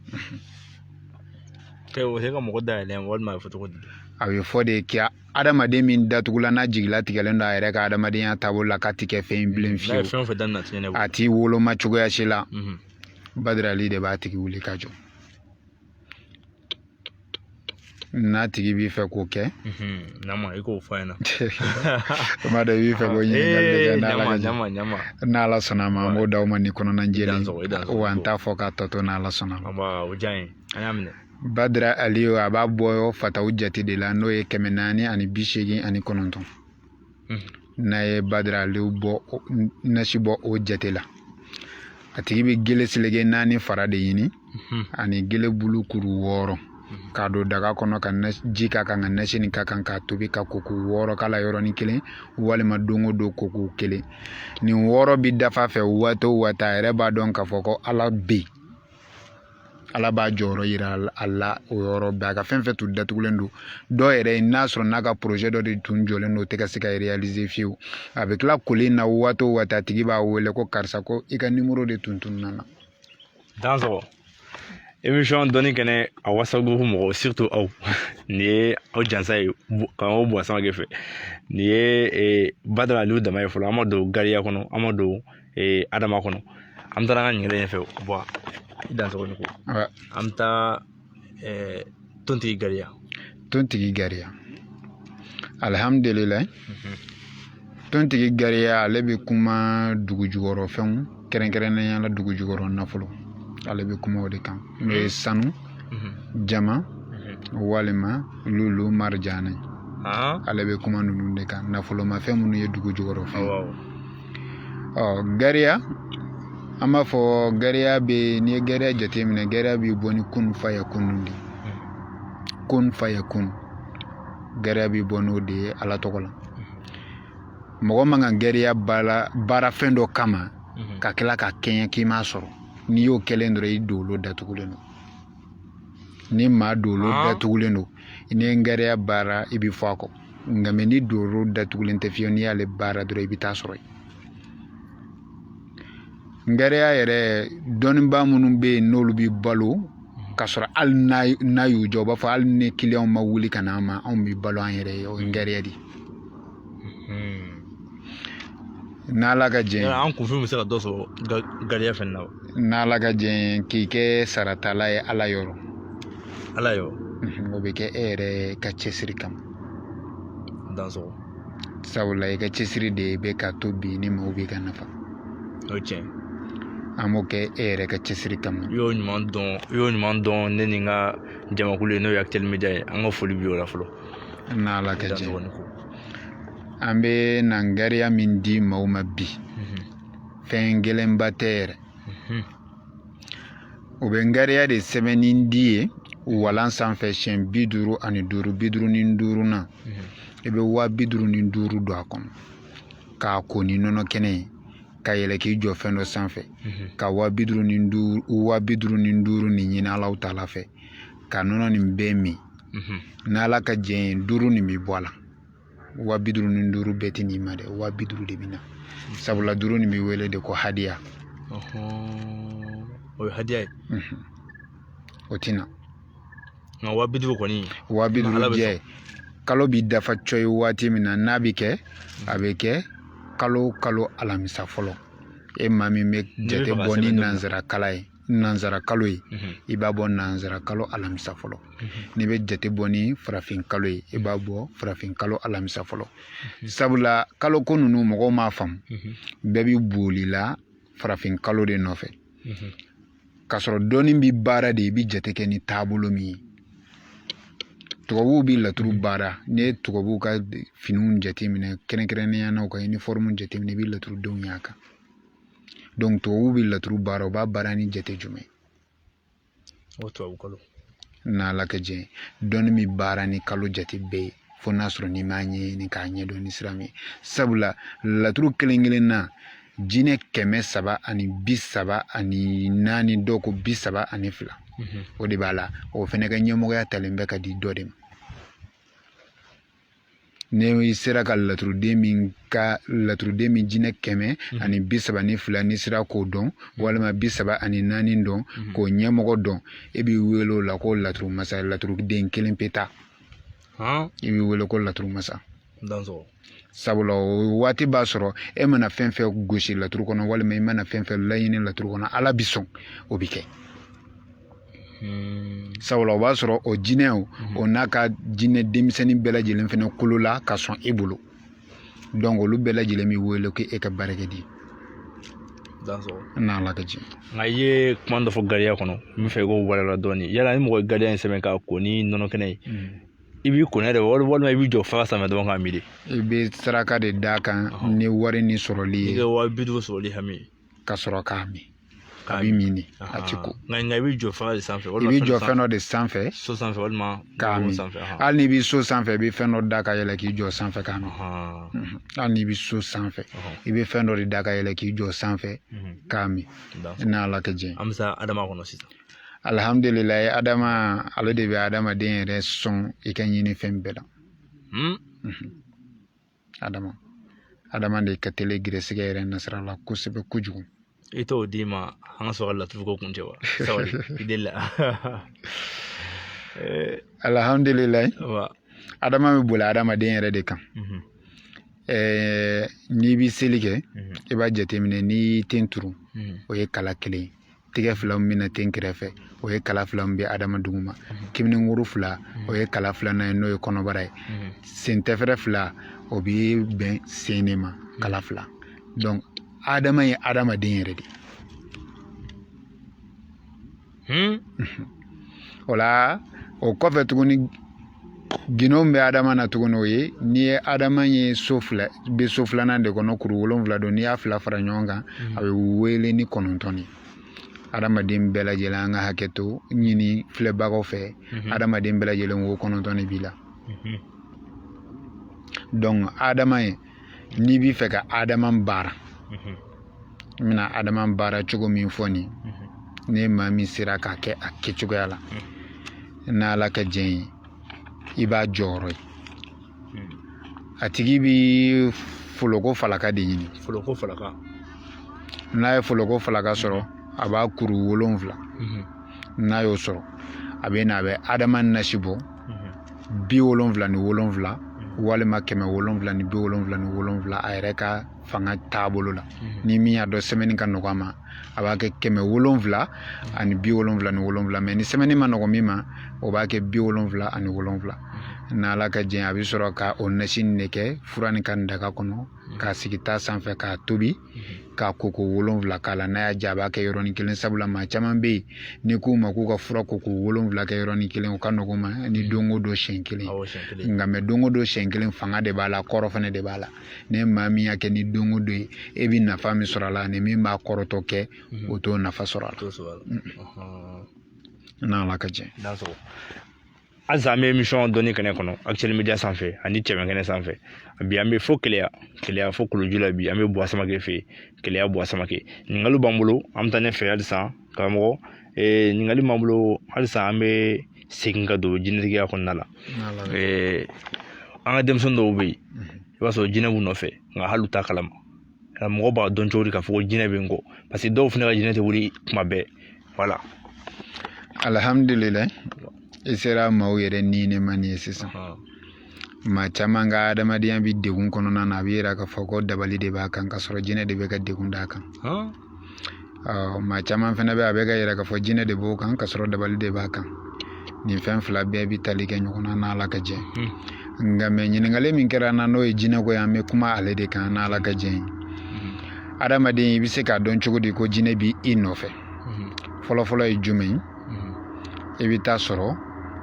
O tɛ ka mɔgɔ dayɛlɛ walima a bɛ fɔ cogo di?
A bɛ fɔ de k'i adamaden min datugula n'a jigilatigɛlen don a yɛrɛ ka adamadenya taabolo la, k'a ti kɛ fɛn bilen fiyewu,
fɛn o fɛn daminɛ a ti ɲɛnabɔ,
a t'i woloma cogoya si la, Badara Ali de b'a tigi wuli ka jɔ. N'a tigi b'i fɛ k'o kɛ,
Ɲama, i k'o fɔ a ɲɛna.
O ma dɔn i b'i fɛ k'o ɲininkali de kɛ.
Ɲama.
N'Ala sɔnna a ma, an b'o d'aw ma ni kɔnɔna jɛlen, wa an t'a fɔ k'a tɔ to n'Ala sɔnna a
ma. O diya n ye, an y'a minɛ.
Badara Aliyu, a b'a bɔ fataw jate de la, n'o ye 489. N'a ye Badara Aliyu bɔ, nasi bɔ o jate la, a tigi bɛ gele seleke 4 fara de ɲini ani gele bulu kuru 6, k'a don daga kɔnɔ ka ji k'a kan, ka nasi nin k'a kan, k'a tobi, ka koko 6 k'a la yɔrɔnin kelen, walima don o don koko kelen. Nin 6 bi dafa fɛ waati o waati, a yɛrɛ b'a dɔn k'a fɔ ko Ala bɛ yen, Ala b'a jɔyɔrɔ yira a la o yɔrɔ bɛɛ. A ka fɛn fɛn tun datugulen don, dɔw yɛrɛ n'a sɔrɔ n'a ka projet dɔ de tun jɔlen don, o tɛ ka se ka réaliser fiyewu, a bɛ tila koli na waati o waati, a tigi b'a wele ko karisa, ko i ka nimoro de tun tununna na.
Dansɔgɔ. Émission dɔnni kɛnɛ, a WhatsApp groupe mɔgɔw, surtout aw, nin ye aw jansa ye k'aw bɔ Samake fɛ. Nin ye Badara Aliyu dama ye fɔlɔ. An ma don gariya kɔnɔ, an ma don Adama kɔnɔ. An bɛ taa an ka ɲininkali ɲɛfɛ. Bɔn, i dansɔgɔ ni ko. An bɛ taa tontigi gariya.
Tontigi gariya, alihamudulilayi. Tontigi gariya, ale bɛ kuma dugu jukɔrɔ fɛnw, kɛrɛnkɛrɛnnenya la dugu jukɔrɔ nafolo. Ale bɛ kuma o de kan, n'o ye sanu, jama, walima lulu, marijani. Ale bɛ kuma ninnu de kan, nafolomafɛn minnu ye dugu jukɔrɔ fɛn. Ɔ, gariya, an b'a fɔ gariya bɛ, n'i ye gariya jateminɛ, gariya bɛ bɔ ni kun fa ya kun de, kun fa ya kun. Gariya bɛ bɔ n'o de ye Ala tɔgɔ la. Mɔgɔ man kan gariya baara fɛn dɔ kama ka tila ka kɛɲɛ k'i m'a sɔrɔ. N'i y'o kɛlen dɔrɔn, i dolo datugulen don. Ni maa dolo datugulen don, n'i ye gariya baara, i bɛ fɔ a kɔ. Nka mɛ ni dolo datugulen tɛ fiyewu, n'i y'ale baara dɔrɔn, i bɛ taa sɔrɔ yen. Gariya yɛrɛ, dɔnnibaa minnu bɛ yen, n'olu bɛ balo k'a sɔrɔ hali n'a y'u jɔ, u b'a fɔ hali ni kiliyanw ma wuli ka na an ma, anw bɛ balo an yɛrɛ ye, o ye gariya de ye. N'Ala ka jɛn,
an kunfin bɛ se ka dɔ sɔrɔ gariya fɛnɛ na.
N'Ala ka jɛn, k'i kɛ saratala ye Ala yɔrɔ.
Ala yɔrɔ.
O bɛ kɛ e yɛrɛ ka cɛsiri kama.
Dansɔgɔ.
Sabula i ka cɛsiri de bɛ ka to bi ni maaw b'i ka nafa.
O ye tiɲɛ.
An b'o kɛ e yɛrɛ ka cɛsiri kama.
I y'o ɲuman dɔn, i y'o ɲuman dɔn. Ne ni n ka jamakulu ye, n'o ye Actuel Media ye, an ka foli b'i o la fɔlɔ.
N'Ala ka jɛn, an bɛ na gariya min di maaw ma bi, fɛn gɛlɛnba tɛ yɛrɛ. U bɛ gariya de sɛbɛnni di ye walan sanfɛ siɲɛ 55, 55 na, i bɛ 55,000 don a kɔnɔ, k'a ko ni nɔnɔ kɛnɛ ye, ka yɛlɛ k'i jɔ fɛn dɔ sanfɛ, ka 55,000, 55,000 nin ɲini Alahu taala fɛ, ka nɔnɔ nin bɛɛ min. N'Ala ka jɛn ye, 5 nin bɛ bɔ a la. 55,000 bɛɛ tɛ n'i ma dɛ, 50,000 de bɛ na. Sabula 5 nin bɛ wele de ko hadiya.
O ye hadiya ye.
O tɛ na.
Nka 50,000 kɔni.
50,000 jɛ, kalo bi dafa cɔyi waati min na, n'a bɛ kɛ, a bɛ kɛ kalo kalo alamisa fɔlɔ. E maa min bɛ jate bɔ ni nanzara kala ye, nanzara kalo ye, i b'a bɔ nanzara kalo alamisa fɔlɔ. N'i bɛ jate bɔ ni farafin kalo ye, i b'a bɔ farafin kalo alamisa fɔlɔ. Sabula kalo ko ninnu, mɔgɔw m'a faamu, bɛɛ bɛ boli la farafin kalo de nɔfɛ, k'a sɔrɔ dɔnni bɛ baara de, i bɛ jate kɛ ni taabolo min ye. Tubabuw bɛ laturu baara. N'i ye tubabuw ka finiw jateminɛ, kɛrɛnkɛrɛnnenya na u ka uniforme jateminɛ, i bɛ laturudenw y'a kan. Donc tubabuw bɛ laturu baara, u b'a baara ni jate jumɛn?
O tubabu kalo.
N'Ala ka jɛn, dɔnni bɛ baara ni kalo jate bɛɛ ye, fo n'a sɔrɔ n'i m'a ɲɛɲini k'a ɲɛdɔn ni sira min ye. Sabula laturu kelen kelen na, jinɛ 334, dɔw ko 32, o de b'a la. O fɛnɛ ka ɲɛmɔgɔya talen bɛ ka di dɔ de ma. N'i sera ka laturuden min ka laturuden min jinɛ kɛmɛ ani bi saba ni fila n'i sera k'o dɔn walima bi saba ani naani dɔn k'o ɲɛmɔgɔ dɔn, e b'i wele o la ko laturu masa, laturuden kelen pe ta. I b'i wele ko laturu masa. Sabula o waati b'a sɔrɔ e mana fɛn fɛn gosi laturu kɔnɔ walima i mana fɛn fɛn laɲini laturu kɔnɔ, Ala bi sɔn o bi kɛ. Sabula o b'a sɔrɔ o jinɛ o o n'a ka jinɛ denmisɛnnin bɛɛ lajɛlen fɛnɛ kolola ka sɔn e bolo. Donc olu bɛɛ lajɛlen b'i wele ko e ka baarakɛden. N'Ala ka jɛ.
Nka i ye kuma dɔ fɔ gariya kɔnɔ, n bɛ fɛ i k'o walawala dɔɔni. Yala ni mɔgɔ ye gariya in sɛbɛn k'a ko ni nɔnɔ kɛnɛ ye, i b'i ko n'a yɛrɛ walima i b'i jɔ faga sanfɛ dɔrɔn k'a mi de?
I bɛ saraka de d'a kan ni wari ni sɔrɔli ye.
I ka 50 000 sɔrɔli hami ye.
Ka sɔrɔ k'a min. A bɛ min de, a ti ko.
Nka i b'i jɔ faga de sanfɛ.
I b'i jɔ fɛn dɔ de sanfɛ.
So sanfɛ walima
k'a min. Hali n'i bɛ so sanfɛ, i bɛ fɛn dɔ da ka yɛlɛ k'i jɔ sanfɛ k'a min. Hali n'i bɛ so sanfɛ, i bɛ fɛn dɔ de da ka yɛlɛ k'i jɔ sanfɛ k'a min. N'Ala ka jɛ.
An bɛ se Adama kɔnɔ sisan.
Alihamdulilayi, Adama ale de bɛ adamaden yɛrɛ sɔn i ka ɲini fɛn bɛɛ la. Adama de ka teli gɛrɛsɛgɛ yɛrɛ nasira la kosɛbɛ kojugu.
I t'o d'i ma an ka sɔrɔ ka laturu ko kun cɛ wa? Sabali i delila.
Alihamdulilayi, Adama bɛ boli adamaden yɛrɛ de kan. N'i bɛ seli kɛ, i b'a jateminɛ n'i y'i ten turu, o ye kala kelen ye. Tɛgɛ fila min bɛna ten kɛrɛfɛ, o ye kala fila min bɛ Adama duguma. Kimininkuru fila, o ye kala filanan ye, n'o ye kɔnɔbara ye. Sen tɛfɛrɛ fila, o bɛ bɛn sen de ma, kala fila. Donc Adama ye adamaden yɛrɛ de ye. O la o kɔfɛ tuguni, gindo bɛ Adama na tuguni, o ye n'i ye Adama ye so fila bɛ so filanan de kɔnɔ, kuru wolonwula don, n'i y'a fila fara ɲɔgɔn kan, a bɛ wele ni kɔnɔntɔn ye. Adamaden bɛɛ lajɛlen, an ka hakɛ to ɲini filɛbagaw fɛ, adamaden bɛɛ lajɛlen wo kɔnɔntɔn de b'i la. Donc Adama ye, n'i b'i fɛ ka Adama baara, n bɛna Adama baara cogo min fɔ nin, ni maa min sera k'a kɛ a kɛcogoya la, n'Ala ka jɛn ye, i b'a jɔyɔrɔ ye. A tigi bi foloko falaka de ɲini.
Foloko falaka.
N'a ye foloko falaka sɔrɔ, a b'a kuru wolonwula. N'a y'o sɔrɔ, a bɛ na, a bɛ Adama nasi bɔ 77 walima 777, a yɛrɛ ka fanga taabolo la. Ni min y'a dɔn sɛbɛnni ka nɔgɔ a ma, a b'a kɛ 777, mais ni sɛbɛnni ma nɔgɔ min ma, o b'a kɛ 77. N'Ala ka jɛn, a bɛ sɔrɔ ka o nasi nin de kɛ fura nin ka daga kɔnɔ, k'a sigi ta sanfɛ, k'a tobi, k'a koko wolonwula k'a la. N'a y'a ja, a b'a kɛ yɔrɔnin kelen. Sabula maa caman bɛ yen, n'i k'u ma k'u ka fura koko wolonwula kɛ yɔrɔnin kelen, o ka nɔgɔn ma ni don o don siɲɛ kelen. Nka mais don o don siɲɛ kelen, fanga de b'a la, kɔrɔ fana de b'a la. Ni maa min y'a kɛ ni don o don ye, e bɛ nafa min sɔrɔ a la, ani min b'a kɔrɔtɔ kɛ, o t'o nafa sɔrɔ a la. N'Ala ka jɛ.
Halisa an bɛ émission dɔnni kɛnɛ kɔnɔ, Actuel Media sanfɛ ani cɛbɛn kɛnɛ sanfɛ. Bi an bɛ fo Keleya, Keleya fo Koloju la. Bi an bɛ Buwa Samake fɛ yen, Keleya Buwa Samake. Ɲininkaliw b'an bolo, an bɛ taa ɲɛfɛ halisa karamɔgɔ. Ɲininkali b'an bolo halisa, an bɛ segin ka don jinɛtigiya kɔnɔna la. An ka denmisɛnnin dɔw bɛ yen, i b'a sɔrɔ jinɛ b'u nɔfɛ, nka hali u t'a kalama. Mɔgɔ b'a dɔn cogo di k'a fɔ ko jinɛ bɛ n kɔ? Parce que dɔw fana ka jinɛ tɛ wuli kuma bɛɛ. Voilà.
Alhamdulilayi, i sera maaw yɛrɛ ni ne ma nin ye sisan. Maa caman ka adamadenya bi degun kɔnɔna na, a bɛ yira k'a fɔ ko dabali de b'a kan, ka sɔrɔ jinɛ de bɛ ka degun d'a kan. Maa caman fana bɛ, a bɛ ka yira k'a fɔ jinɛ de b'o kan, ka sɔrɔ dabali de b'a kan. Nin fɛn fila bɛɛ bi tali kɛ ɲɔgɔn na, n'Ala ka jɛ. Nka mais ɲininkali min kɛra n na, n'o ye jinɛko ye, an bɛ kuma ale de kan, n'Ala ka jɛ ye. Adamaden, i bɛ se k'a dɔn cogo di ko jinɛ b'i nɔfɛ? Fɔlɔfɔlɔ ye jumɛn ye? I bɛ taa sɔrɔ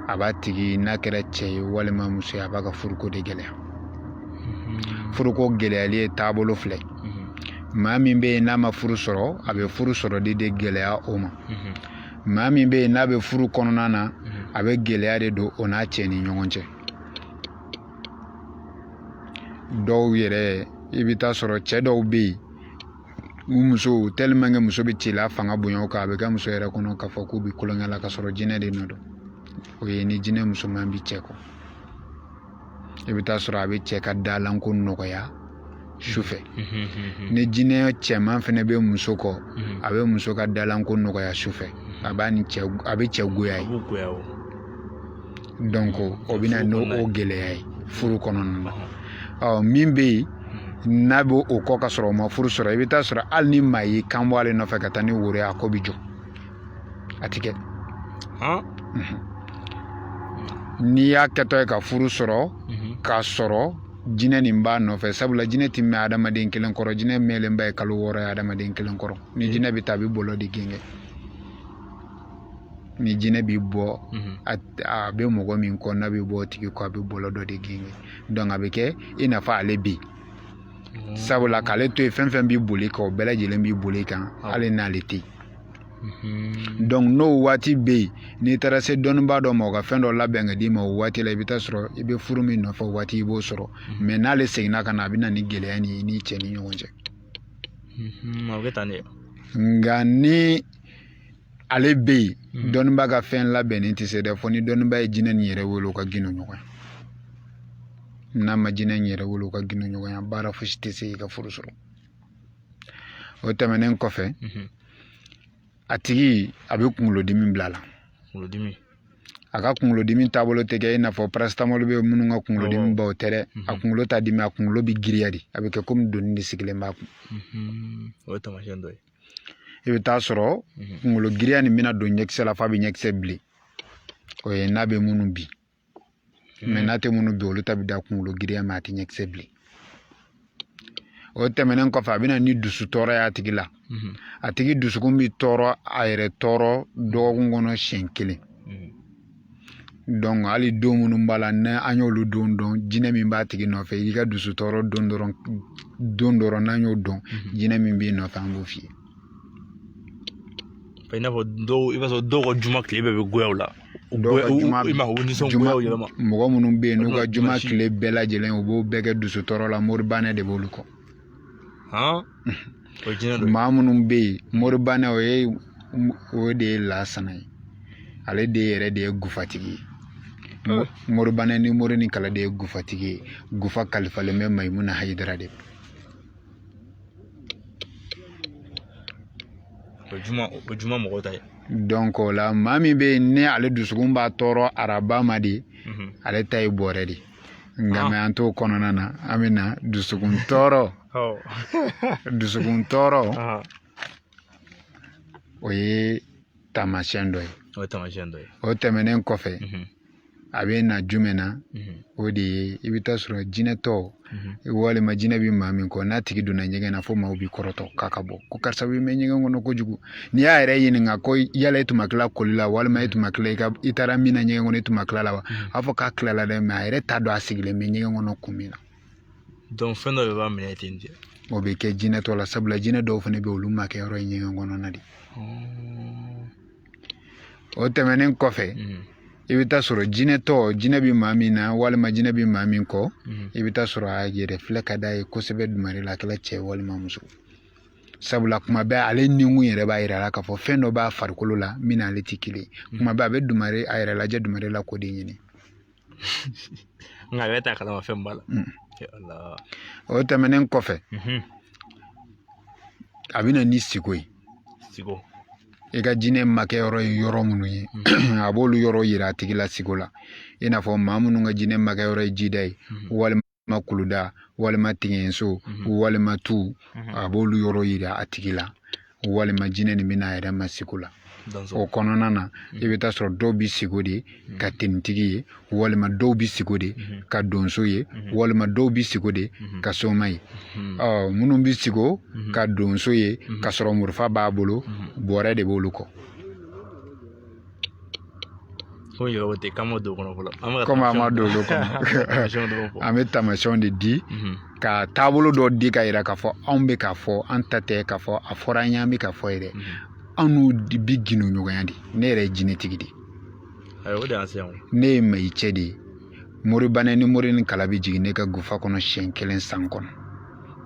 a b'a tigi, n'a kɛra cɛ ye walima muso ye, a b'a ka furuko de gɛlɛya. Furuko gɛlɛyali ye taabolo filɛ. Maa min bɛ yen n'a ma furu sɔrɔ, a bɛ furu sɔrɔli de gɛlɛya o ma. Maa min bɛ yen n'a bɛ furu kɔnɔna na, a bɛ gɛlɛya de don o n'a cɛ ni ɲɔgɔn cɛ. Dɔw yɛrɛ, i bɛ taa sɔrɔ cɛ dɔw bɛ yen, u muso tellement que muso bɛ cɛla fanga bonya o kan, a bɛ kɛ muso yɛrɛ kɔnɔ k'a fɔ k'u bɛ kulonkɛ la, ka sɔrɔ jinɛ de nɔ don. O ye ni jinɛ musoman bi cɛ kɔ. I bɛ taa sɔrɔ a bɛ cɛ ka dalanko nɔgɔya su fɛ. Ni jinɛ cɛman fɛnɛ bɛ muso kɔ, a bɛ muso ka dalanko nɔgɔya su fɛ, a b'a ni cɛ, a bɛ cɛ goya ye. Donc o bɛ na n'o gɛlɛya ye furu kɔnɔna na. Ɔ min bɛ yen n'a bɛ o kɔ ka sɔrɔ o ma furu sɔrɔ, i bɛ taa sɔrɔ hali ni maa y'i kan bɔ ale nɔfɛ ka taa ni woro ye, a ko bɛ jɔ, a ti kɛ. N'i y'a kɛtɔ ye ka furu sɔrɔ k'a sɔrɔ jinɛ nin b'a nɔfɛ, sabula jinɛ ti mɛn adamaden kelen kɔrɔ. Jinɛ mɛnlenba ye kalo 6 ye adamaden kelen kɔrɔ. Ni jinɛ bɛ taa, a bɛ bɔlɔ de gɛngɛ. Ni jinɛ bɛ bɔ, a bɛ mɔgɔ min kɔ, n'a bɛ bɔ o tigi kɔ, a bɛ bɔlɔ dɔ de gɛngɛ. Donc a bɛ kɛ i n'a fɔ ale bɛ yen, sabula k'ale to yen, fɛn fɛn bɛ boli kan, o bɛɛ lajɛlen bɛ boli kan hali n'ale tɛ yen. Donc n'o waati bɛ yen, n'i taara se dɔnnibaa dɔ ma, o ka fɛn dɔ labɛn ka d'i ma o waati la, i bɛ taa sɔrɔ i bɛ furu min nɔfɛ o waati, i b'o sɔrɔ. Mais n'ale seginna ka na, a bɛ na ni gɛlɛya ni i n'i cɛ ni ɲɔgɔn cɛ.
A bɛ kɛ tan de.
Nka ni ale bɛ yen, dɔnnibaa ka fɛn labɛnni tɛ se dɛ, fo ni dɔnnibaa ye jinɛ nin yɛrɛ wele, u ka gindo ɲɔgɔn ye. N'a ma jinɛ nin yɛrɛ wele, u ka gindo ɲɔgɔn ye, baara fosi tɛ se i ka furu sɔrɔ. O tɛmɛnen kɔfɛ, a tigi a bɛ kunkolodimi bila a la.
Kunkolodimi.
A ka kunkolodimi taabolo tɛ kɛ i n'a fɔ paracetamol bɛ minnu ka kunkolodimi baw tɛ dɛ. A kunkolo t'a dimi, a kunkolo bɛ giriya de, a bɛ kɛ komi doni de sigilen b'a kun.
O ye taamasiyɛn dɔ ye.
I bɛ taa sɔrɔ kunkolo giriya nin bɛna don ɲɛkisɛ la f'a bɛ ɲɛkisɛ bilen. O ye n'a bɛ minnu bin. Mais n'a tɛ minnu bin, olu ta bɛ da kunkolo giriya ma, a tɛ ɲɛkisɛ bilen. O tɛmɛnen kɔfɛ, a bɛ na ni dusu tɔɔrɔ ye a tigi la. A tigi dusukun bɛ tɔɔrɔ, a yɛrɛ tɔɔrɔ dɔgɔkun kɔnɔ siɲɛ kelen. Donc hali don minnu b'a la, n'an y'olu don dɔn, jinɛ min b'a tigi nɔfɛ, i ka dusu tɔɔrɔ don dɔrɔn, don dɔrɔn, n'an y'o dɔn, jinɛ min b'i nɔfɛ, an b'o f'i ye.
I n'a fɔ dɔw, i b'a sɔrɔ dɔw ka juma tile bɛɛ bɛ goya u la.
Dɔw ka juma,
i ma, u bɛ nisɔngoyaw yɛlɛma.
Mɔgɔ minnu bɛ yen n'u ka juma tile bɛɛ lajɛlen, u b'o bɛɛ kɛ dusu tɔɔrɔ la, moribanɛ de b'olu kɔ.
O ye jinɛ dɔ ye.
Maa minnu bɛ yen, moribanɛ, o de ye lasana ye. Ale de yɛrɛ de ye gufatigi ye. Moribanɛ ni mori ni kala de ye gufatigi ye. Gufa kalifalen bɛ Mayimuna Hayidara de.
O juma mɔgɔw ta ye.
Donc o la, maa min bɛ yen ni ale dusukun b'a tɔɔrɔ araba ma de, ale ta ye bɔrɛ de. Nka mais an t'o kɔnɔna na, an bɛ na dusukun tɔɔrɔ. Dusukun tɔɔrɔ, o ye taamasiyɛn dɔ ye.
O ye taamasiyɛn dɔ ye.
O tɛmɛnen kɔfɛ, a bɛ na jumɛn na? O de ye i bɛ taa sɔrɔ jinɛtɔ walima jinɛ bɛ maa min kɔ, n'a tigi donna ɲɛgɛn na, fo maaw b'i kɔrɔtɔ k'a ka bɔ ko karisa bɛ mɛn ɲɛgɛn kɔnɔ kojugu. N'i y'a yɛrɛ ɲininka ko yala e tun ma tila koli la, walima e tun ma tila i taara min na ɲɛgɛn kɔnɔ, e tun ma tila la wa? A b'a fɔ k'a tilala dɛ, mais a yɛrɛ t'a dɔn a sigilen bɛ ɲɛgɛn kɔnɔ kun min na.
Donc fɛn dɔ de b'a minɛ ten.
O bɛ kɛ jinɛtɔ la, sabula jinɛ dɔw fana bɛ yen, olu ma kɛ yɔrɔ ye ɲɛgɛn kɔnɔna de. O tɛmɛnen kɔfɛ, i bɛ taa sɔrɔ jinɛtɔ, jinɛ bɛ maa min na walima jinɛ bɛ maa min kɔ, i bɛ taa sɔrɔ a yɛrɛ filɛ ka d'a ye kosɛbɛ dumare la, a kɛra cɛ walima muso. Sabula kuma bɛɛ ale nikun yɛrɛ b'a yira a la k'a fɔ fɛn dɔ b'a farikolo la min n'ale tɛ kelen. Kuma bɛɛ a bɛ dumare, a yɛrɛ lajɛ dumare la k'o de ɲini.
Nka a yɛrɛ t'a kalama fɛn b'a la.
O tɛmɛnen kɔfɛ, a bɛ na ni siko ye.
Siko.
I ka jinɛ makɛyɔrɔ ye yɔrɔ minnu ye, a b'olu yɔrɔ yira a tigi la siko la. I n'a fɔ maa minnu ka jinɛ makɛyɔrɔ ye jida ye, walima kuluda, walima tigɛnso, walima tu, a b'olu yɔrɔ yira a tigi la, walima jinɛ nin bɛna a yɛrɛ ma siko la. O kɔnɔna na, i bɛ taa sɔrɔ dɔw bɛ siko de ka tenitigi ye, walima dɔw bɛ siko de ka donso ye, walima dɔw bɛ siko de ka soma ye. Ɔ minnu bɛ siko ka donso ye ka sɔrɔ murufa b'a bolo, bɔrɛ de b'olu kɔ. Komi an ma don olu kɔnɔ, an bɛ taamasiyɛnw de di ka taabolo dɔ di ka yira k'a fɔ anw bɛ k'a fɔ, an ta tɛ k'a fɔ a fɔra an ye, an bɛ k'a fɔ yɛrɛ. Anw n'u bi gindo ɲɔgɔnya de. Ne yɛrɛ ye jinɛtigi de ye. Ne ye mayi cɛ de ye. Moribanɛ ni mori ni kala bɛ jigin ne ka gufa kɔnɔ siɲɛ kelen san kɔnɔ.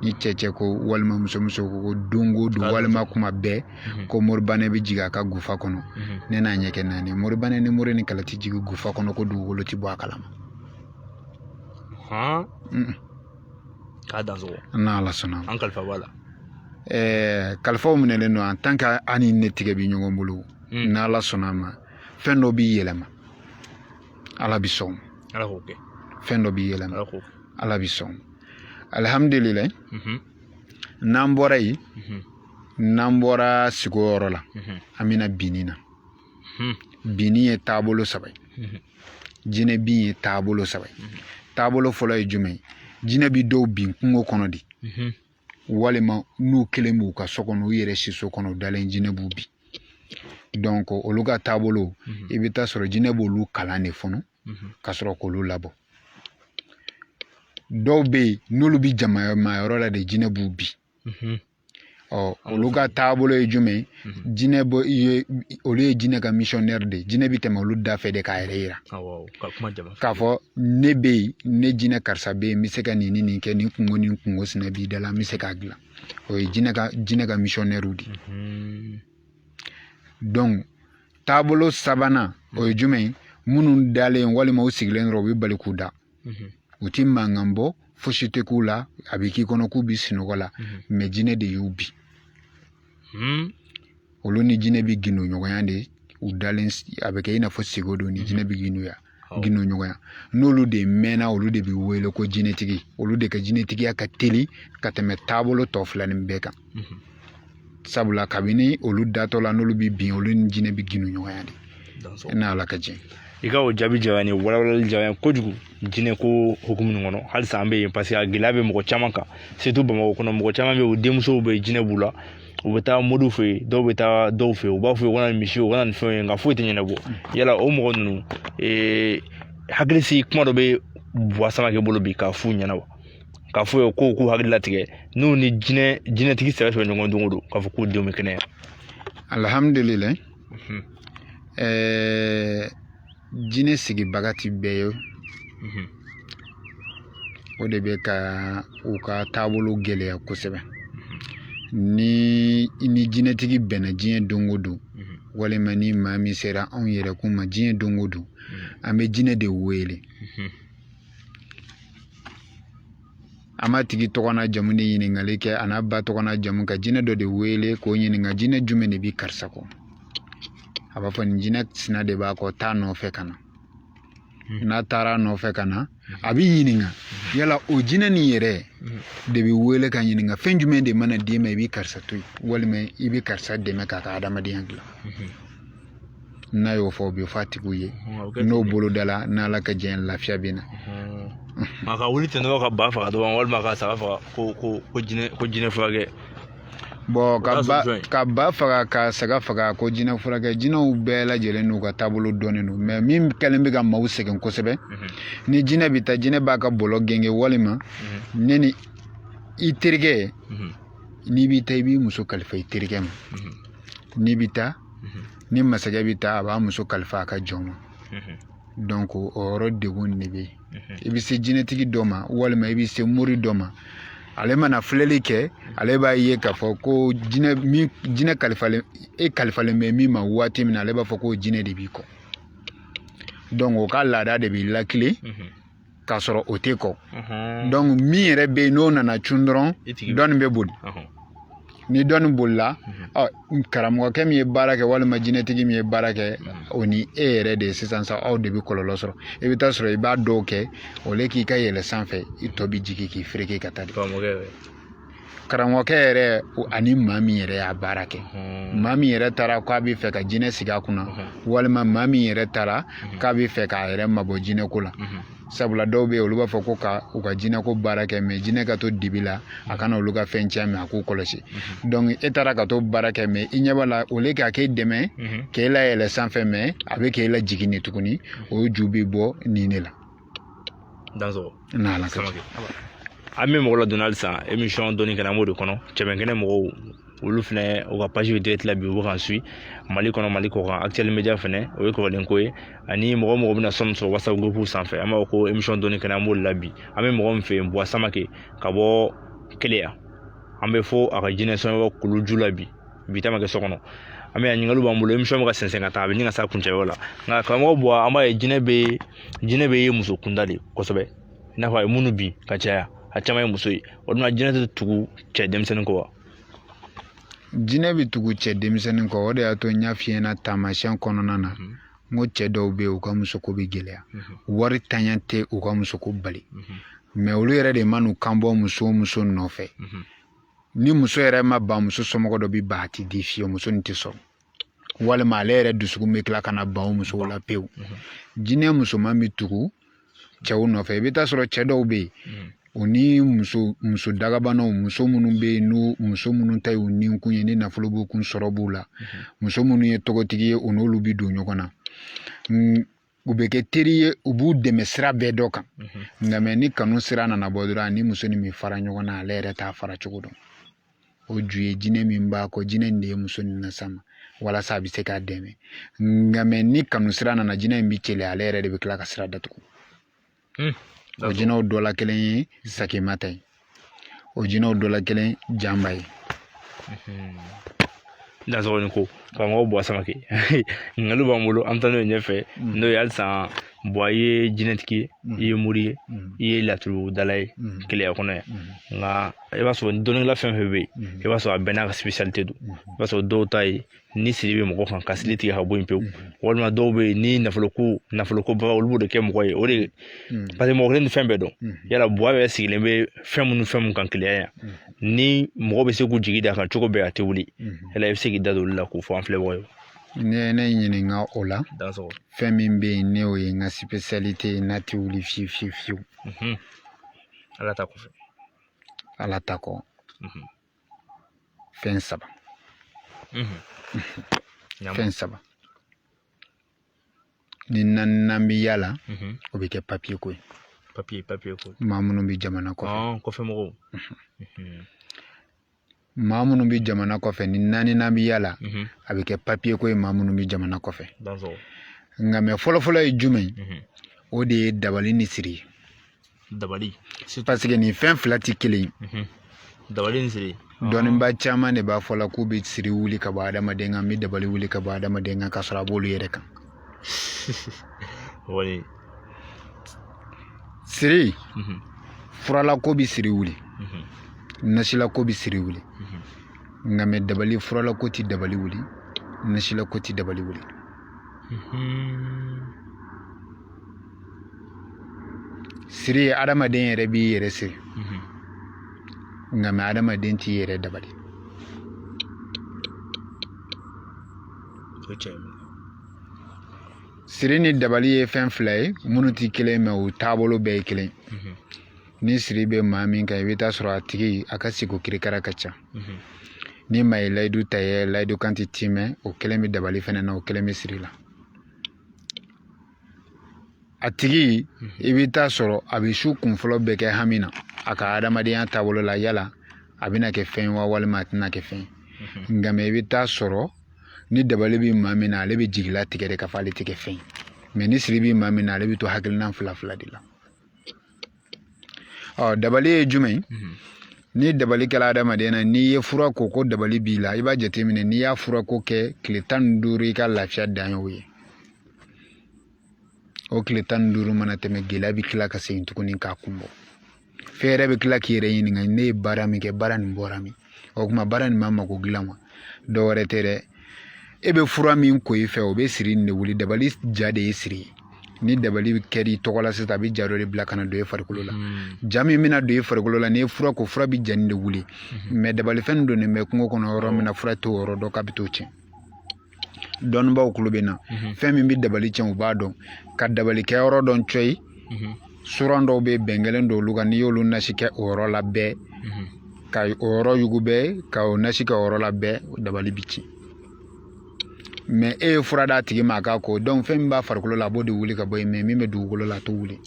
Ni cɛ cɛ ko walima muso muso ko don o don walima kuma bɛɛ ko moribanɛ bɛ jigin a ka gufa kɔnɔ, ne n'a ɲɛ kɛ naani. Moribanɛ ni mori ni kala tɛ jigin gufa kɔnɔ ko dugukolo tɛ bɔ a kalama.
Han, k'a dansɔgɔ.
N'Ala sɔnna.
An kalifa b'a la.
Kalifaw minɛlen don en tant que an ni ne tigɛ bi ɲɔgɔn bolo. N'Ala sɔnna a ma, fɛn dɔ b'i yɛlɛma, Ala bi sɔn.
Ala k'o kɛ.
Fɛn dɔ b'i yɛlɛma.
Ala k'o kɛ.
Ala bi sɔn, alihamudulilayi. N'an bɔra yen, n'an bɔra sigo yɔrɔ la, an bɛna binni na. Binni ye taabolo saba ye. Jinɛ bin ye taabolo saba ye. Taabolo fɔlɔ ye jumɛn ye? Jinɛ bi dɔw bin kungo kɔnɔ de, walima n'u kelen b'u ka so kɔnɔ, u yɛrɛ siso kɔnɔ, u dalen, jinɛ b'u bin. Donc olu ka taabolo, i bɛ taa sɔrɔ jinɛ b'olu kalan de fɔlɔ ka sɔrɔ k'olu labɔ. Dɔw bɛ yen, n'olu bɛ jama yɔrɔ la de, jinɛ b'u bin. Ɔ, olu ka taabolo ye jumɛn ye? Jinɛ bɔ ye, olu ye jinɛ ka missionnaire de ye. Jinɛ bɛ tɛmɛ olu da fɛ de k'a yɛrɛ yira.
Awɔ, ka kuma jama.
K'a fɔ ne bɛ yen, ne jinɛ karisa bɛ yen, n bɛ se ka nin ni nin kɛ, nin kungo ni kungo sina b'i da la, n bɛ se k'a dilan. O ye jinɛ ka missionnaire de ye. Donc taabolo sabanan, o ye jumɛn ye? Minnu dalen walima u sigilen dɔrɔn, u bɛ bali k'u da, u ti mankan bɔ, fosi tɛ k'u la, a bɛ k'i kɔnɔ k'u bɛ sunɔgɔ la, mais jinɛ de y'u bin. Olu ni jinɛ bɛ gindo ɲɔgɔnya de. U dalen, a bɛ kɛ i n'a fɔ sego don ni jinɛ bɛ gindoya, gindo ɲɔgɔnya. N'olu de mɛnna, olu de bɛ wele ko jinɛtigi. Olu de ka jinɛtigiya ka teli ka tɛmɛ taabolo tɔ fila nin bɛɛ kan, sabula kabini olu datɔ la, n'olu bɛ bin, olu ni jinɛ bɛ gindo ɲɔgɔnya de. N'Ala ka jɛ.
I ka o jaabi diyara n ye, walawalali diyara n ye kojugu. Jinɛ ko hukumu nin kɔnɔ, halisa an bɛ yen, parce que a gɛlɛya bɛ mɔgɔ caman kan, surtout Bamakɔ kɔnɔ. Mɔgɔ caman bɛ yen, u denmusow bɛ yen, jinɛ b'u la, u bɛ taa moriw fɛ yen, dɔw bɛ taa dɔw fɛ yen, u b'a fɔ u ka na ni misi ye, u ka na ni fɛnw ye, nka foyi tɛ ɲɛnabɔ. Yala o mɔgɔ ninnu, hakili sigi kuma dɔ bɛ Buwa Samakɛ bolo bi k'a f'u ɲɛna wa, k'a f'u ye ko k'u hakili latigɛ n'u ni jinɛtigi sɛbɛ sɛbɛ ɲɔgɔn don o don, k'a fɔ k'u denw bɛ kɛnɛya?
Alihamudulilayi. Jinɛ sigibaga ti bɛɛ ye. O de bɛ ka u ka taabolo gɛlɛya kosɛbɛ. Ni i ni jinɛtigi bɛnna diɲɛ don o don, walima ni maa min sera anw yɛrɛ kun ma diɲɛ don o don, an bɛ jinɛ de wele. An b'a tigi tɔgɔ n'a jamu de ɲininkali kɛ, a n'a ba tɔgɔ n'a jamu, ka jinɛ dɔ de wele k'o ɲininka: jinɛ jumɛn de bi karisa kɔ? A b'a fɔ nin jinɛ sina de b'a kɔ, taa nɔfɛ ka na. N'a taara a nɔfɛ ka na, a b'i ɲininka yala o jinɛ nin yɛrɛ de bɛ wele ka ɲininka fɛn jumɛn de mana d'i ma, i bɛ karisa to yen walima i bɛ karisa dɛmɛ k'a ka adamadenya dilan. N'a y'o fɔ, o bɛ fɔ a tigiw ye. N'o bolo dala, n'Ala ka jɛn, lafiya bɛ na.
Nka ka wuli ten dɔrɔn ka ba faga dɔrɔn, walima ka saga faga, ko jinɛ furakɛ.
Bon,
t'a solution ye.
Ka ba faga, ka saga faga, ko jinɛ furakɛ, jinɛw bɛɛ lajɛlen n'u ka taabolo dɔnnen don. Mais min kɛlen bɛ ka maaw sɛgɛn kosɛbɛ, ni jinɛ bɛ taa, jinɛ b'a ka bɔlɔ genge, walima ne ni i terikɛ, n'i bɛ taa, i b'i muso kalifa i terikɛ ma. N'i bɛ taa, ni masakɛ bɛ taa, a b'a muso kalifa a ka jɔn ma. Donc o yɔrɔ degun de bɛ yen. I bɛ se jinɛtigi dɔ ma, walima i bɛ se mori dɔ ma, ale mana filɛli kɛ, ale b'a ye k'a fɔ ko jinɛ min, jinɛ kalifalen, e kalifalen bɛ min ma waati min na, ale b'a fɔ ko jinɛ de b'i kɔ. Donc o ka laada de b'i lakile k'a sɔrɔ o tɛ kɔ. Donc min yɛrɛ bɛ yen, n'o nana cun dɔrɔn,
I tigi
dɔɔnin bɛ boli. Ni dɔɔnin bolila, ɔ, karamɔgɔkɛ min ye baara kɛ, walima jinɛtigi min ye baara kɛ, o ni e yɛrɛ de ye sisan sa, aw de bɛ kɔlɔlɔ sɔrɔ. I bɛ taa sɔrɔ i b'a dɔw kɛ, o le k'i ka yɛlɛ sanfɛ, i tɔ bɛ jigin k'i fereke ka taa de.
Karamɔgɔkɛ.
Karamɔgɔkɛ yɛrɛ ani maa min yɛrɛ y'a baara kɛ, maa min yɛrɛ taara k'a bɛ fɛ ka jinɛ sigi a kunna, walima maa min yɛrɛ taara k'a bɛ fɛ k'a yɛrɛ mabɔ jinɛko la, sabula dɔw bɛ yen, olu b'a fɔ ko ka u ka jinɛko baara kɛ, mais jinɛ ka to dibi la, a kana olu ka fɛn tiɲɛ, mais a k'u kɔlɔsi. Donc e taara ka to baara kɛ, mais i ɲɛ b'a la, o le k'a k'e dɛmɛ k'e layɛlɛ sanfɛ, mais a bɛ k'e lajigin de tuguni. O ju bɛ bɔ nin de la.
Dansɔgɔ.
N'Ala ka
Samakɛ. An bɛ mɔgɔ ladon halisa émission dɔnni kɛnɛ, an b'o de kɔnɔ. Cɛbɛnkɛnɛ mɔgɔw, olu fɛnɛ, u ka page bɛ direct la bi, u bɛ k'an suit Mali kɔnɔ, Mali kɔkan. Actuel Media fɛnɛ, o ye kɔrɔlen ko ye, ani mɔgɔ o mɔgɔ bɛna sɔn sɔrɔ WhatsApp groupe sanfɛ. An b'a fɔ ko émission dɔnni kɛnɛ, an b'o de la bi. An bɛ mɔgɔ min fɛ yen, Buwa Samakɛ ka bɔ Keleya, an bɛ fɔ a ka jinɛ sɔnyɔrɔ kuluju la bi. Bi ta ma kɛ so kɔnɔ. An bɛ ɲininkaliw b'an bolo, émission bɛ ka sɛnsɛn ka taa, a bɛ ɲini ka s'a kuncɛyɔrɔ la. Nka karamɔgɔ Buwa, an b'a ye jinɛ bɛ ye muso kunda de kosɛbɛ. I n'a fɔ a ye minnu bin ka caya, a caman ye muso ye. O dun jinɛ tɛ tugu cɛ denmisɛnnin kɔ wa?
Jinɛ bɛ tugu cɛ denmisɛnnin kɔ. O de y'a to n y'a f'i ɲɛna taamasiyɛn kɔnɔna na, n ko cɛ dɔw bɛ yen, u ka musoko bɛ gɛlɛya, wari tanya tɛ u ka musoko bali, mais olu yɛrɛ de man'u kan bɔ muso o muso nɔfɛ, ni muso yɛrɛ ma ban, muso somɔgɔ dɔ bɛ ban, a tɛ di fiyewu, muso nin tɛ sɔrɔ, walima ale yɛrɛ dusukun bɛ tila ka na ban o musow la pewu. Jinɛ musoman bɛ tugu cɛw nɔfɛ. I bɛ taa sɔrɔ cɛ dɔw bɛ yen, o ni muso dagabanaw, muso minnu bɛ yen, n'u muso minnu ta y'u ninkun ye, ni nafolo b'u kun, sɔrɔ b'u la, muso minnu ye tɔgɔtigi ye, u n'olu bɛ don ɲɔgɔn na, u bɛ kɛ teri ye, u b'u dɛmɛ sira bɛɛ dɔ kan. Nka mais ni kanu sira nana bɔ dɔrɔn, ani muso nin bɛ fara ɲɔgɔn na, ale yɛrɛ t'a fara cogo dɔn. O ju ye jinɛ min b'a kɔ, jinɛ in de ye muso nin nas'a ma walasa a bɛ se k'a dɛmɛ. Nka mais ni kanu sira nana, jinɛ in bɛ cɛlɛ, ale yɛrɛ de bɛ tila ka sira datugu. O jinɛw dɔ la kelen ye sakimata ye, o jinɛw dɔ la kelen janba ye.
Dansɔgɔ ni ko karamɔgɔ Buwa Samake, ɲininkaliw b'an bolo, an bɛ taa n'o ye ɲɛfɛ. N'o ye halisa, Buwa, i ye jinɛtigi ye, i ye mori ye, i ye laturudala ye Keleya kɔnɔ yan. Nka i b'a sɔrɔ dɔnnikɛla fɛn fɛn bɛ yen, i b'a sɔrɔ a bɛɛ n'a ka spécialité don. I b'a sɔrɔ dɔw ta ye ni siri bɛ mɔgɔ kan ka siri tigɛ ka bɔ yen pewu, walima dɔw bɛ yen ni nafoloko baga, olu b'o de kɛ mɔgɔ ye. O de parce que mɔgɔ kelen tɛ fɛn bɛɛ dɔn. Yala Buwa yɛrɛ sigilen bɛ fɛn mun kan Keleya yan, ni mɔgɔ bɛ se k'u jigi da kan cogo bɛɛ, a tɛ wuli, yala i bɛ se k'i da don olu la k'o fɔ an filɛbagaw ye?
Ne ye ne ɲininka o la. Fɛn min bɛ yen, ne o ye n ka spécialité ye, n'a tɛ wuli fiyewu fiyewu fiyewu.
Ala ta kɔfɛ.
Ala ta kɔ. Fɛn saba. Fɛn saba. Ni naaninan bɛ yala, o bɛ kɛ papiye ko ye.
Papiye ko.
Maa minnu bɛ jamana kɔfɛ.
Kɔfɛ mɔgɔw.
Maa minnu bɛ jamana kɔfɛ, ni naaninan bɛ yala, a bɛ kɛ papiye ko ye maa minnu bɛ jamana kɔfɛ. Nka mais fɔlɔfɔlɔ ye jumɛn? O de ye dabali ni siri ye.
Dabali.
Parce que nin fɛn fila tɛ kelen ye.
Dabali ni siri.
Dɔnnibaa caman de b'a fɔ la k'u bɛ siri wuli ka bɔ adamaden kan, n bɛ dabali wuli ka bɔ adamaden kan, k'a sɔrɔ a b'olu yɛrɛ kan. Siri, furalako bɛ siri wuli, nasilako bɛ siri wuli. Nka mais dabali, furalako tɛ dabali wuli, nasilako tɛ dabali wuli. Siri ye adamaden yɛrɛ b'i yɛrɛ siri, nka mais adamaden t'i yɛrɛ dabali. Siri ni dabali ye fɛn fila ye minnu tɛ kelen, mais u taabolo bɛɛ ye kelen. Ni siri bɛ maa min kan, i bɛ taa sɔrɔ a tigi a ka siko kirikara ka ca. Ni maa ye layidu ta ye, layidu kan tɛ timɛ. O kelen bɛ dabali fɛnɛ na, o kelen bɛ siri la. A tigi, i bɛ taa sɔrɔ a bɛ su kun fɔlɔ bɛɛ kɛ hami na a ka adamadenya taabolo la, yala a bɛna kɛ fɛn ye wa, walima a tɛna kɛ fɛn ye. Nka mais i bɛ taa sɔrɔ ni dabali bɛ maa min na, ale bɛ jigilatigɛ de k'a fɔ ale tɛ kɛ fɛn ye. Mais ni siri bɛ maa min na, ale bɛ to hakilina fila fila de la. Ɔ, dabali ye jumɛn ye? Ni dabali kɛra adamaden na, n'i ye fura ko ko dabali b'i la, i b'a jateminɛ, n'i y'a fura ko kɛ tile 15, i ka lafiya dan ye o ye. O tile 15 mana tɛmɛ, gɛlɛya bɛ tila ka segin tuguni k'a kun bɔ. Fɛn yɛrɛ bɛ tila k'i yɛrɛ ɲininka, ne ye baara min kɛ, baara nin bɔra min? O tuma baara nin ma mako dilan wa? Dɔ wɛrɛ tɛ dɛ, e bɛ fura min ko i fɛ, o bɛ siri nin de wuli. Dabali ja de ye siri ye. Ni dabali kɛra i tɔgɔ la sisan, a bɛ ja dɔ de bila ka na don e farikolo la. Ja min bɛna don e farikolo la, n'i ye fura ko, fura bɛ ja nin de wuli. Mais dabalifɛn donnen bɛ kungo kɔnɔ yɔrɔ min na, fura t'o yɔrɔ dɔn k'a bɛ t'o tiɲɛ. Dɔnnibaaw kulo bɛ na, fɛn min bɛ dabali tiɲɛ, u b'a dɔn. Ka dabali kɛ yɔrɔ dɔn cɔyi, suran dɔw bɛ bɛn kelen don olu kan, n'i y'olu nasi kɛ o yɔrɔ la bɛɛ, ka o yɔrɔ yugu bɛɛ, ka o nasi kɛ o yɔrɔ la bɛɛ, dabali bɛ tiɲɛ. Mais e ye fura d'a tigi ma a k'a ko, donc fɛn min b'a farikolo la, a b'o de wuli ka bɔ yen, mais min bɛ dugukolo la, a t'o wuli.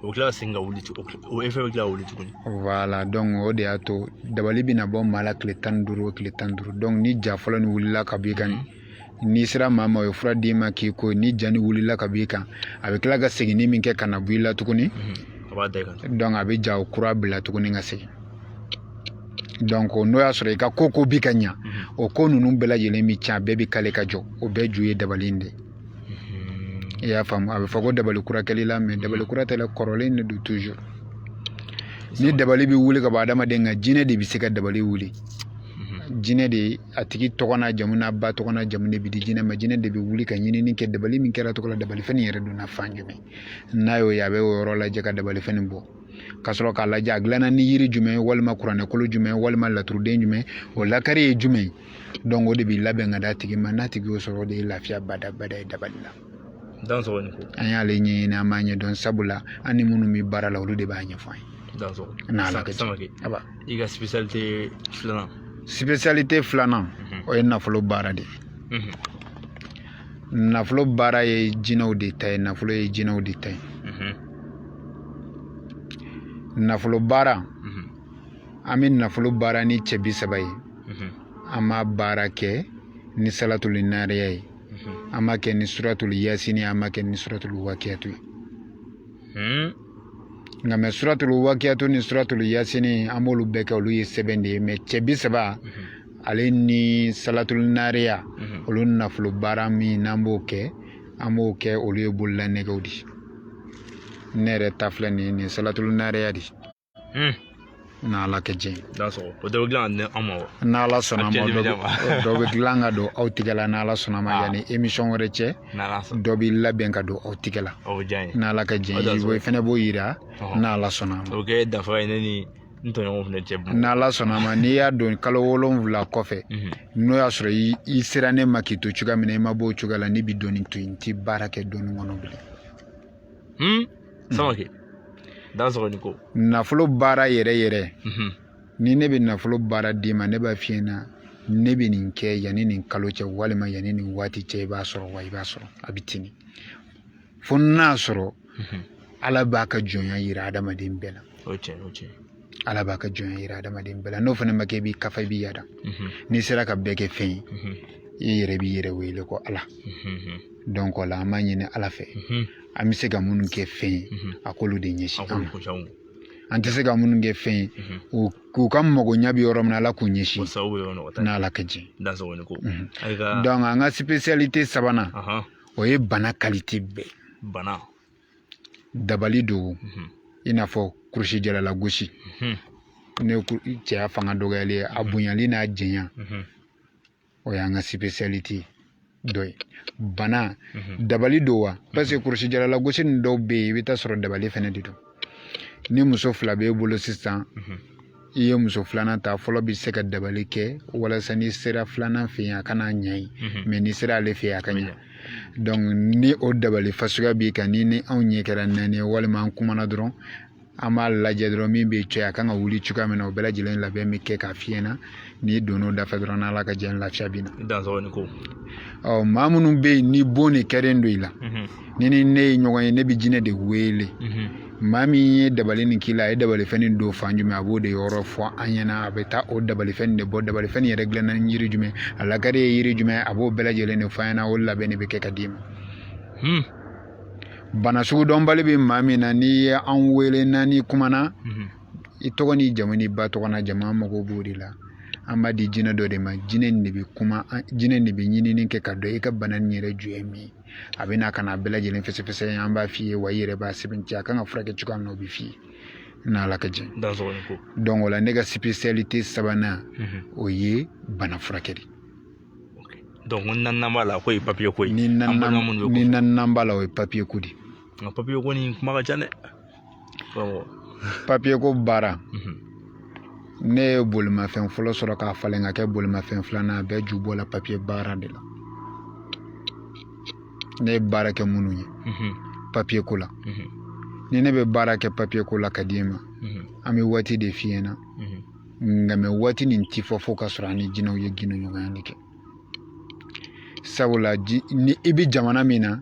O bɛ tila ka segin ka wuli, o effet bɛ tila ka wuli tuguni.
Voilà, donc o de y'a to dabali bɛna bɔ maa la tile 15 o tile 15. Donc ni ja fɔlɔ nin wulila ka b'i kan, n'i sera maa ma, o ye fura d'i ma k'i ko, ni ja nin wulila ka b'i kan, a bɛ tila ka seginni min kɛ ka na bɔ i la tuguni.
A b'a da i kan.
Donc a bɛ ja o kura bila tuguni ka segin. Donc n'o y'a sɔrɔ i ka ko ko bi ka ɲa, o ko ninnu bɛɛ lajɛlen bɛ tiɲɛ, a bɛɛ bɛ kale ka jɔ. O bɛɛ ju ye dabali in de ye. I y'a faamu, a bɛ fɔ ko dabali kura kɛli la, mais dabali kura tɛ la, kɔrɔlen de don toujours. Ni dabali bɛ wuli ka bɔ adamaden kan, jinɛ de bɛ se ka dabali wuli. Jinɛ de, a tigi tɔgɔ n'a jamu n'a ba tɔgɔ n'a jamu de bɛ di jinɛ ma. Jinɛ de bɛ wuli ka ɲinini kɛ dabali min kɛra tɔgɔ la, dabali fɛn yɛrɛ donna fan jumɛn. N'a y'o ye, a bɛ o yɔrɔ lajɛ ka dabali fɛn bɔ, ka sɔrɔ k'a lajɛ a dilanna ni yiri jumɛn ye, walima kuranɛkolo jumɛn, walima laturuden jumɛn, o lakari ye jumɛn ye. Donc o de bɛ labɛn ka d'a tigi ma. N'a tigi y'o sɔrɔ, o de ye lafiya badabada ye dabali la. An y'ale ɲɛɲini, an b'a ɲɛdɔn, sabula an ni minnu bɛ baara la, olu de b'a ɲɛfɔ an ye. N'Ala ka
jɛ. I ka spécialité filanan?
Spécialité filanan, o ye nafolo baara de ye. Nafolo baara ye jinɛw de ta ye, nafolo ye jinɛw de ta ye. Nafolo baara, an bɛ nafolo baara ni cɛ 30 ye. An b'a baara kɛ ni salatuli nariya ye, an b'a kɛ ni suratuli yasini, an b'a kɛ ni suratuli wakiyatu ye. Nka mais suratuli wakiyatu ni suratuli yasini, an b'olu bɛɛ kɛ, olu ye sɛbɛn de ye. Mais cɛ 30 ale ni salatuli nariya, olu nafolo baara min n'an b'o kɛ, an b'o kɛ, olu ye bololanɛgɛw de ye. Ne yɛrɛ ta filɛ nin ye, nin salatuli nariya de ye. N'Ala ka jɛ.
O dɔ bɛ dilan ka di an ma wa?
N'Ala sɔnna ma, dɔ bɛ dilan ka don aw tigɛ la. N'Ala sɔnna ma, yanni émission wɛrɛ cɛ, dɔ bɛ labɛn ka don aw tigɛ la. N'Ala ka jɛ, i fɛnɛ b'o yira n'Ala sɔnna ma.
O kɛ danfara ye ne ni n tɔɲɔgɔnw fɛnɛ cɛ.
N'Ala sɔnna ma, n'i y'a don kalo 7 kɔfɛ, n'o y'a sɔrɔ i sera ne ma k'i to cogoya min na, i ma bɔ o cogoya la, ne bɛ dɔnni to yen, n tɛ baara kɛ dɔnni kɔnɔ bilen.
Samake, dansɔgɔ ni ko.
Nafolo baara yɛrɛ yɛrɛ, ni ne bɛ nafolo baara d'i ma, ne b'a f'i ɲɛna, ne bɛ nin kɛ yanni nin kalo cɛ, walima yanni nin waati cɛ, i b'a sɔrɔ wa i b'a sɔrɔ a bɛ ten. Fo n'a sɔrɔ Ala b'a ka jɔnya yira adamaden bɛɛ la.
O tiɲɛ, o tiɲɛ.
Ala b'a ka jɔnya yira adamaden bɛɛ la. N'o fana ma kɛ, i b'i kafa, i b'i yada. N'i sera ka bɛɛ kɛ fɛn ye, i yɛrɛ b'i yɛrɛ wele ko Ala. Donc o la, an b'a ɲini Ala fɛ, an bɛ se ka minnu kɛ fɛn ye, a k'olu de ɲɛsin an ma. An tɛ se ka minnu kɛ fɛn ye, k'u ka magoɲa bɛ yɔrɔ min na, Ala k'u ɲɛsin n'Ala ka jɛ. Donc an ka spécialité sabanan, o ye bana qualité bɛɛ.
Bana.
Dabali don, i n'a fɔ kurusi jalala gosi, ne cɛya fanga dɔgɔyali ye, a bonyali n'a janya, o y'an ka spécialité dɔ ye. Bana dabali don wa, parce que kurusi jalala gosi ni dɔw bɛ yen, i bɛ taa sɔrɔ dabali fɛnɛ de don. Ni muso 2 b'e bolo sisan, i ye muso filanan ta, fɔlɔ bɛ se ka dabali kɛ walasa n'i sera filanan fɛ yen, a kana ɲɛ yen, mais n'i sera ale fɛ yen, a ka ɲɛ. Donc ni o dabali fasuguya b'i kan, ni anw ɲɛ kɛra 4 ye, walima an kumana dɔrɔn, an b'a lajɛ dɔrɔn min bɛ cɛ, a kan ka wuli cogoya min na, o bɛɛ lajɛlen labɛn bɛ kɛ k'a f'i ɲɛna. N'i donn'o da fɛ dɔrɔn, n'Ala ka jɛ, lafiya bɛ na. Ɔ maa minnu bɛ yen ni bon de kɛlen don i la, ni ne ye ɲɔgɔn ye, ne bɛ jinɛ de wele. Maa min ye dabali nin k'i la, a ye dabalifɛn nin don fan jumɛn, a b'o de yɔrɔ fɔ an ɲɛna. A bɛ taa o dabalifɛn nin de bɔ, dabalifɛn nin yɛrɛ dilanna ni yiri jumɛn, a lakari ye yiri jumɛn, a b'o bɛɛ lajɛlen de fɔ an ɲɛna. O labɛn de bɛ kɛ ka d'i ma. Bana sugudɔnbali bɛ maa min na, n'i ye an wele, n'an kumana, i tɔgɔ ni jamu ni ba tɔgɔ n'a jamu, an mago b'o de la. An b'a di jinɛ dɔ de ma, jinɛ nin de bɛ kuma, jinɛ nin de bɛ ɲinini kɛ ka dɔn i ka bana nin yɛrɛ ju ye min ye. A bɛ na ka na bɛɛ lajɛlen fɛsɛfɛsɛ, an b'a f'i ye wa i yɛrɛ b'a sɛbɛntiya, a kan ka furakɛ cogoya min na, o bɛ f'i ye n'Ala ka jɛ. Donc o la, ne ka spécialité sabanan, o ye bana furakɛ de.
Donc naaninan b'a la, k'o ye papier ko ye.
Ni naaninan b'a la, o ye papier ko de.
Nka papier ko nin kuma ka ca dɛ.
Papier ko baara, ne ye bolimafɛn fɔlɔ sɔrɔ k'a falen ka kɛ bolimafɛn filanan, a bɛɛ ju bɔla papier baara de la. Ne ye baara kɛ minnu ye papier ko la, ni ne bɛ baara kɛ papier ko la ka d'i ma, an bɛ waati de f'i ɲɛna. Nka mais waati nin ti fɔ fo ka sɔrɔ an ni jinɛw ye gindoɲɔgɔnya de kɛ. Sabula ni i bɛ jamana min na,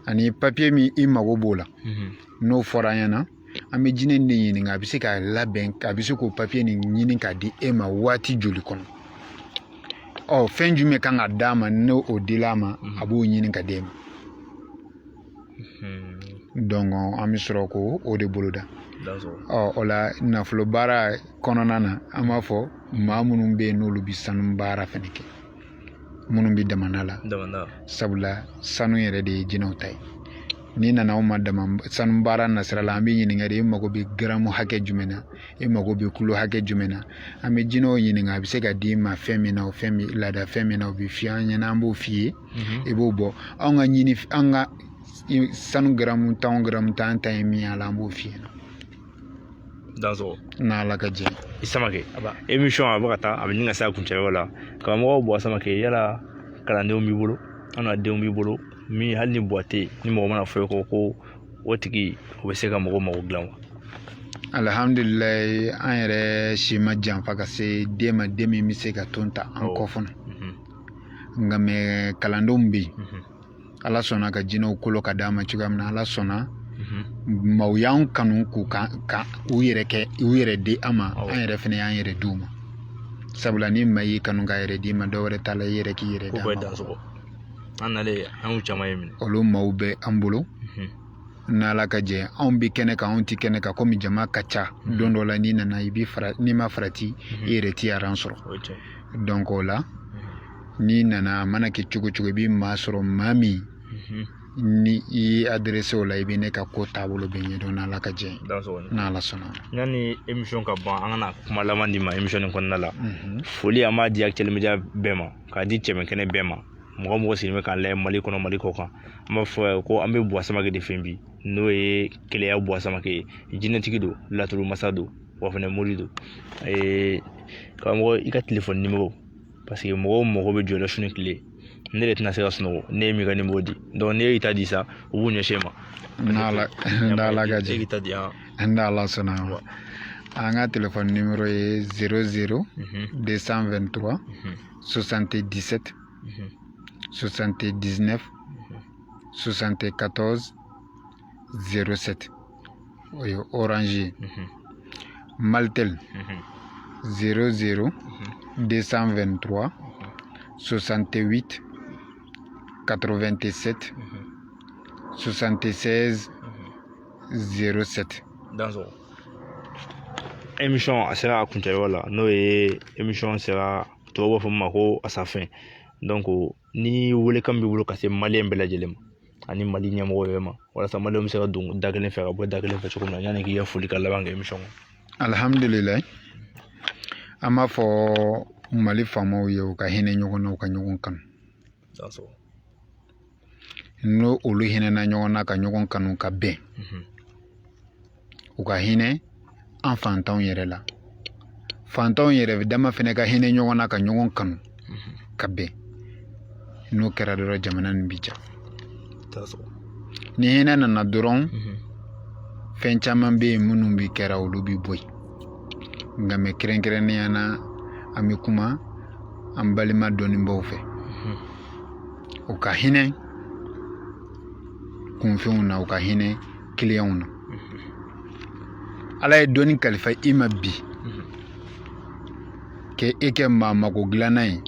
ani papier min i mago b'o la, n'o fɔra an ɲɛna, an bɛ jinɛ nin de ɲininka, a bɛ se k'a labɛn, a bɛ se k'o papier nin ɲini k'a di e ma waati joli kɔnɔ. Ɔ fɛn jumɛn kan ka d'a ma, n'o o dil'a ma, a b'o ɲini ka d'e ma. Donc an bɛ sɔrɔ k'o de boloda. Ɔ o la, nafolo baara kɔnɔna na, an b'a fɔ maa minnu bɛ yen n'olu bɛ sanu baara fɛnɛ kɛ, minnu bɛ damanda la, sabula sanu yɛrɛ de ye jinɛw ta ye. N'i nana anw ma dama sanu baara nasira la, an b'i ɲininka de, e mago bɛ garamu hakɛ jumɛn na, e mago bɛ kilo hakɛ jumɛn na. An bɛ jinɛw ɲininka a bɛ se ka d'i ma fɛn min na, o fɛn min laada fɛn min na, o bɛ f'i an ɲɛna, an b'o f'i ye, i b'o bɔ. Anw ka ɲini, an ka sanu garamu tan o garamu tan ta ye min ye a la, an b'o f'i ɲɛna.
Dansɔgɔ.
N'Ala ka jɛ.
I Samakɛ, émission a bɛ ka taa, a bɛ ɲini ka se a kuncɛyɔrɔ la. Karamɔgɔ Buwa Samakɛ, yala kalandenw b'i bolo, an na denw b'i bolo min hali ni Buwa tɛ yen, ni mɔgɔ mana fɔ i kɔ ko o tigi o bɛ se ka mɔgɔw mago dilan wa?
Alhamdulilayi, an yɛrɛ si ma janfa ka se den ma, den min bɛ se ka ton ta an kɔ fana. Nka mɛ kalandenw bɛ yen. Ala sɔnna ka jinɛw kolo ka d'an ma cogoya min na, Ala sɔnna maaw y'an kanu k'u ka u yɛrɛ kɛ, u yɛrɛ di an ma, an yɛrɛ fana y'an yɛrɛ d'u ma. Sabula ni maa y'i kanu k'a yɛrɛ d'i ma, dɔ wɛrɛ t'a la, i yɛrɛ k'i yɛrɛ d'a ma.
An nalen, an y'u caman ye minɛ.
Olu maaw bɛ an bolo. N'Ala ka jɛ, anw bɛ kɛnɛ kan, anw tɛ kɛnɛ kan, komi jama ka ca. Don dɔ la n'i nana, i b'i fara, n'i ma farati, i yɛrɛ t'i aran sɔrɔ. Donc o la, n'i nana, a mana kɛ cogo cogo, i bɛ maa sɔrɔ, maa min ni i y'i adressé o la, i bɛ ne ka ko taabolo bɛ ɲɛdɔn, n'Ala ka jɛ, n'Ala sɔnna.
Yanni émission ka ban, an kana kuma laban di ma émission nin kɔnɔna la. Foli an b'a di Actuel Media bɛɛ ma, k'a di cɛmɛkɛnɛ bɛɛ ma. Mɔgɔ mɔgɔ sigilen bɛ k'an lajɛ Mali kɔnɔ, Mali kɔ kan, an b'a fɔ ko an bɛ Buwa Samakɛ de fɛ bi, n'o ye Keleya Buwa Samakɛ ye. Jinɛtigi don, laturu masa don, wa fɛnɛ mori don. Karamɔgɔ, i ka téléphone numéro, parce que mɔgɔw mago bɛ jɔ la su ni tile, ne de tɛna se ka sunɔgɔ ne ye min ka numéro di. Donc ne y'i ta di sa, u b'u ɲɛsin e ma.
N'Ala ka jɛ.
E k'i ta di yan.
N'Ala sɔnna. An ka téléphone numéro ye 00 223 77 79 74 07. O ye Orange ye. Malitel 00 223 68 87 76 07.
Dansɔgɔ. Émission a sera a kuncɛyɔrɔ la, n'o ye émission sera, tubabu b'a fɔ min ma ko a sa fin. Donc ni welekan b'i bolo ka se maliyɛn bɛɛ lajɛlen ma ani Mali ɲɛmɔgɔ yɛrɛ ma, walasa maliyɛnw bɛ se ka don da kelen fɛ ka bɔ da kelen fɛ cogo min na, yanni k'i ka foli ka laban kɛ émission kɔnɔ.
Alhamdulilayi, an b'a fɔ Mali faamaw ye, u ka hinɛ ɲɔgɔn na, u ka ɲɔgɔn kanu. N'o olu hinɛna ɲɔgɔn na ka ɲɔgɔn kanu ka bɛn, u ka hinɛ an fantanw yɛrɛ la, fantanw yɛrɛ dama fɛnɛ ka hinɛ ɲɔgɔn na ka ɲɔgɔn kanu ka bɛn. N'o kɛra dɔrɔn, jamana nin bi ja. Ni hinɛ nana dɔrɔn, fɛn caman bɛ yen minnu bi kɛra, olu bi bɔ yen. Nka mɛ kɛrɛnkɛrɛnnenya na, an bɛ kuma an balima dɔnnibaaw fɛ, u ka hinɛ kunfinw na, u ka hinɛ kiliyanw na. Ala ye dɔnni kalifa i ma bi k'e e kɛ maa mago dilanna ye.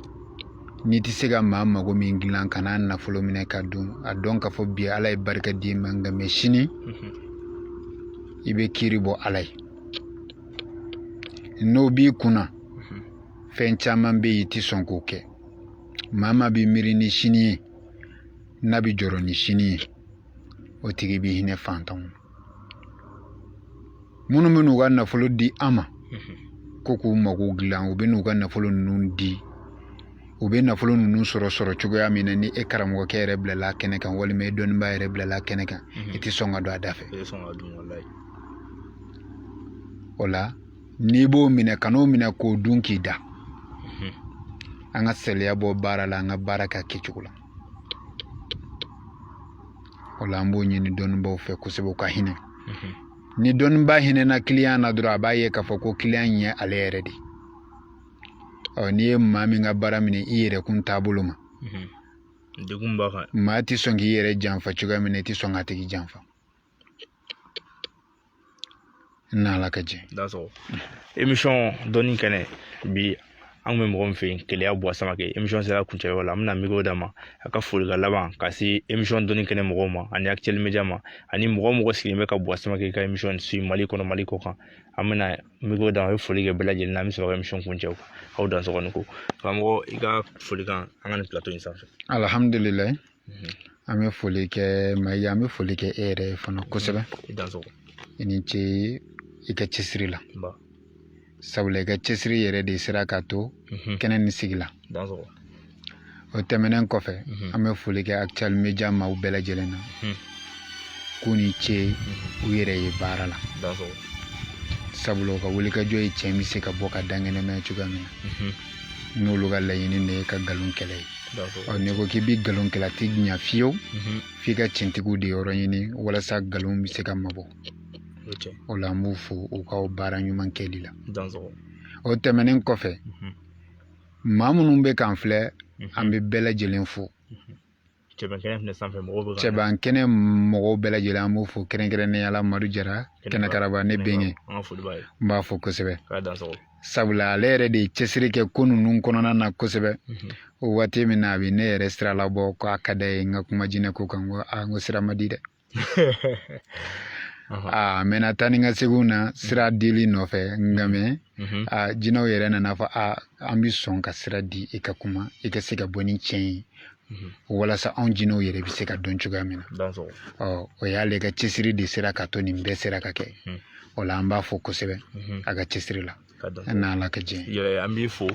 N'i tɛ se ka maa mago min dilan, ka n'a nafolo minɛ ka dun, a dɔn k'a fɔ bi Ala ye barika d'i ma, nka mɛ sini i bɛ kiiri bɔ Ala ye. N'o b'i kunna, fɛn caman bɛ yen i tɛ sɔn k'o kɛ. Maa maa bɛ miiri ni sini ye, n'a bɛ jɔrɔ ni sini ye, o tigi bɛ hinɛ fantanw na. Minnu bɛ n'u ka nafolo di an ma ko k'u mago dilan, u bɛ n'u ka nafolo ninnu di, u bɛ nafolo ninnu sɔrɔ cogoya min na, ni e karamɔgɔkɛ yɛrɛ bilala kɛnɛ kan, walima e dɔnnibaa yɛrɛ bilala kɛnɛ kan, i tɛ sɔn ka don a da fɛ. O la, n'i b'o minɛ, kan'o minɛ k'o dun k'i da. An ka saliya bɔ baara la, an ka baara kɛ a kɛcogo la. O la, an b'o ɲini dɔnnibaaw fɛ kosɛbɛ, u ka hinɛ. Ni dɔnnibaa hinɛna kiliyan na dɔrɔn, a b'a ye k'a fɔ ko kiliyan ye ale yɛrɛ de ye. Ɔ, n'i ye maa min ka baara minɛ i yɛrɛ kun taabolo ma,
degun b'a kan.
Maa tɛ sɔn k'i yɛrɛ janfa cogoya min na, i tɛ sɔn k'a tigi janfa. N'Ala ka jɛ.
Dansɔgɔ. Émission dɔnni kɛnɛ bi, an kun bɛ mɔgɔ min fɛ yen, Keleya Buwa Samakɛ. Émission sera kuncɛyɔrɔ la, an bɛna micro d'a ma, a ka folikan laban ka se émission dɔnni kɛnɛ mɔgɔw ma ani Actuel Media ma, ani mɔgɔ mɔgɔ sigilen bɛ ka Buwa Samakɛ ka émission suit Mali kɔnɔ, Mali kɔ kan. An bɛna micro d'a ma, a bɛ foli kɛ bɛɛ lajɛlen na, an bɛ sɔrɔ ka émission kuncɛ. Aw dansɔgɔ ni ko. Karamɔgɔ, i ka folikan an ka nin plateau in sanfɛ.
Alhamdulilayi. An bɛ foli kɛ Mayi, an bɛ foli kɛ e yɛrɛ ye fana kosɛbɛ.
I dansɔgɔ.
I ni ce i ka cɛsiri la. Sabula i ka cɛsiri yɛrɛ de sera k'a to kɛnɛ nin sigi la.
Dansɔgɔ.
O tɛmɛnen kɔfɛ, an bɛ foli kɛ Actuel Media maaw bɛɛ lajɛlen na, k'u ni ce u yɛrɛ ye baara la.
Dansɔgɔ.
Sabula u ka wulikajɔ ye tiɲɛ bɛ se ka bɔ ka da kɛnɛma cogoya min na, n'olu ka laɲini de ye ka nkalon kɛlɛ ye. Ɔ, n'i ko k'i bɛ nkalon kɛlɛ, a tɛ ɲa fiyewu, f'i ka tiɲɛtigiw de yɔrɔ ɲini walasa nkalon bɛ se ka mabɔ. O la an b'u fo u ka baara ɲuman kɛli la. O tɛmɛnen kɔfɛ, maa minnu bɛ k'an filɛ, an bɛ bɛɛ lajɛlen fo.
Cɛban
kɛnɛ mɔgɔw bɛɛ lajɛlen an b'u fo, kɛrɛnkɛrɛnnenya la Madu Jara Kɛnɛkaraba, ne bɛnkɛ, n b'a fo kosɛbɛ, sabula ale yɛrɛ de ye cɛsiri kɛ ko ninnu kɔnɔna na kosɛbɛ. O waati min na a bɛ ne yɛrɛ sira labɔ ko a ka d'a ye n ka kuma jinɛ ko kan, ko aa, n ko sira ma di dɛ. Aa, n mɛnna taa ni ka seginw na sira dili nɔfɛ, nka mɛ a jinɛw yɛrɛ nana fɔ a an bɛ sɔn ka sira di i ka kuma, i ka se ka bɔ ni tiɲɛ ye, walasa anw jinɛw yɛrɛ bɛ se ka dɔn cogoya min na. Ɔ, o y'ale ka cɛsiri de sera ka to nin bɛɛ sera ka kɛ. O la an b'a fɔ kosɛbɛ a ka cɛsiri la, n'Ala ka diɲɛ.
Yɛrɛ, an b'i fo,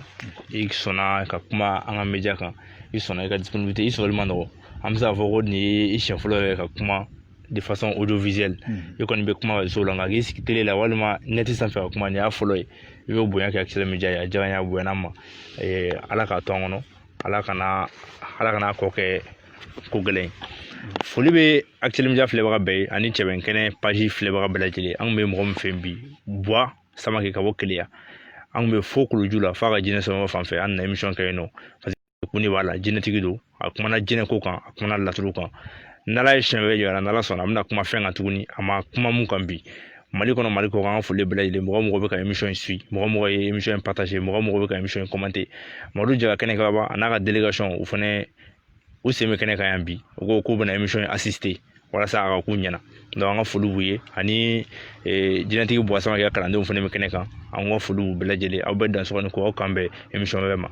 i sɔnna ka kuma an ka média kan, i sɔnna i ka disponibilité, i sɔrɔli ma nɔgɔ. An bɛ se k'a fɔ ko nin ye i siɲɛ fɔlɔ yɛrɛ ka kuma de façon audiovisuelle. I kɔni bɛ kuma réseau la, nka k'i sigi télé la walima net sanfɛ ka kuma, nin y'a fɔlɔ ye. I bɛ bonya kɛ Actuel Media ye, a diyara n ye, a bonyana n ma. Ala k'a to an kɔnɔ, Ala kana kɔ kɛ ko gɛlɛn ye. Foli bɛ Actuel Media filɛbaga bɛɛ ye ani Cɛbɛn Kɛnɛ page filɛbaga bɛɛ lajɛlen. An kun bɛ mɔgɔ min fɛ bi, Buwa Samake ka bɔ Keleya, an kun bɛ fo Kuluju la f'a ka jinɛ sɔrɔ fan fɛ. An nana émission kɛ yen nɔ parce que kun de b'a la, jinɛtigi don. A kumana jinɛ ko kan, a kumana laturu kan. N'Ala ye siɲɛ wɛrɛ jira, n'Ala sɔnna, an bɛna kuma fɛn kan tuguni a ma kuma mun kan bi. Mali kɔnɔ, Mali kɔ kan, an ka foli bɛɛ lajɛlen, mɔgɔ mɔgɔ bɛ ka émission in suit, mɔgɔ mɔgɔ ye émission in partager, mɔgɔ mɔgɔ bɛ ka émission in commenter. Madu Jara Kɛnɛkaraba a n'a ka délégation, u fɛnɛ u sen bɛ kɛnɛ kan yan bi. U ko k'u bɛna émission in assister walasa a ka k'u ɲɛna. Donc an ka foli b'u ye, ani jinɛtigi Buwa Samake ka kalandenw fɛnɛ bɛ kɛnɛ kan. An ka foli b'u bɛɛ lajɛlen. Aw bɛɛ dansɔgɔ ni ko aw kan bɛn émission wɛrɛ ma.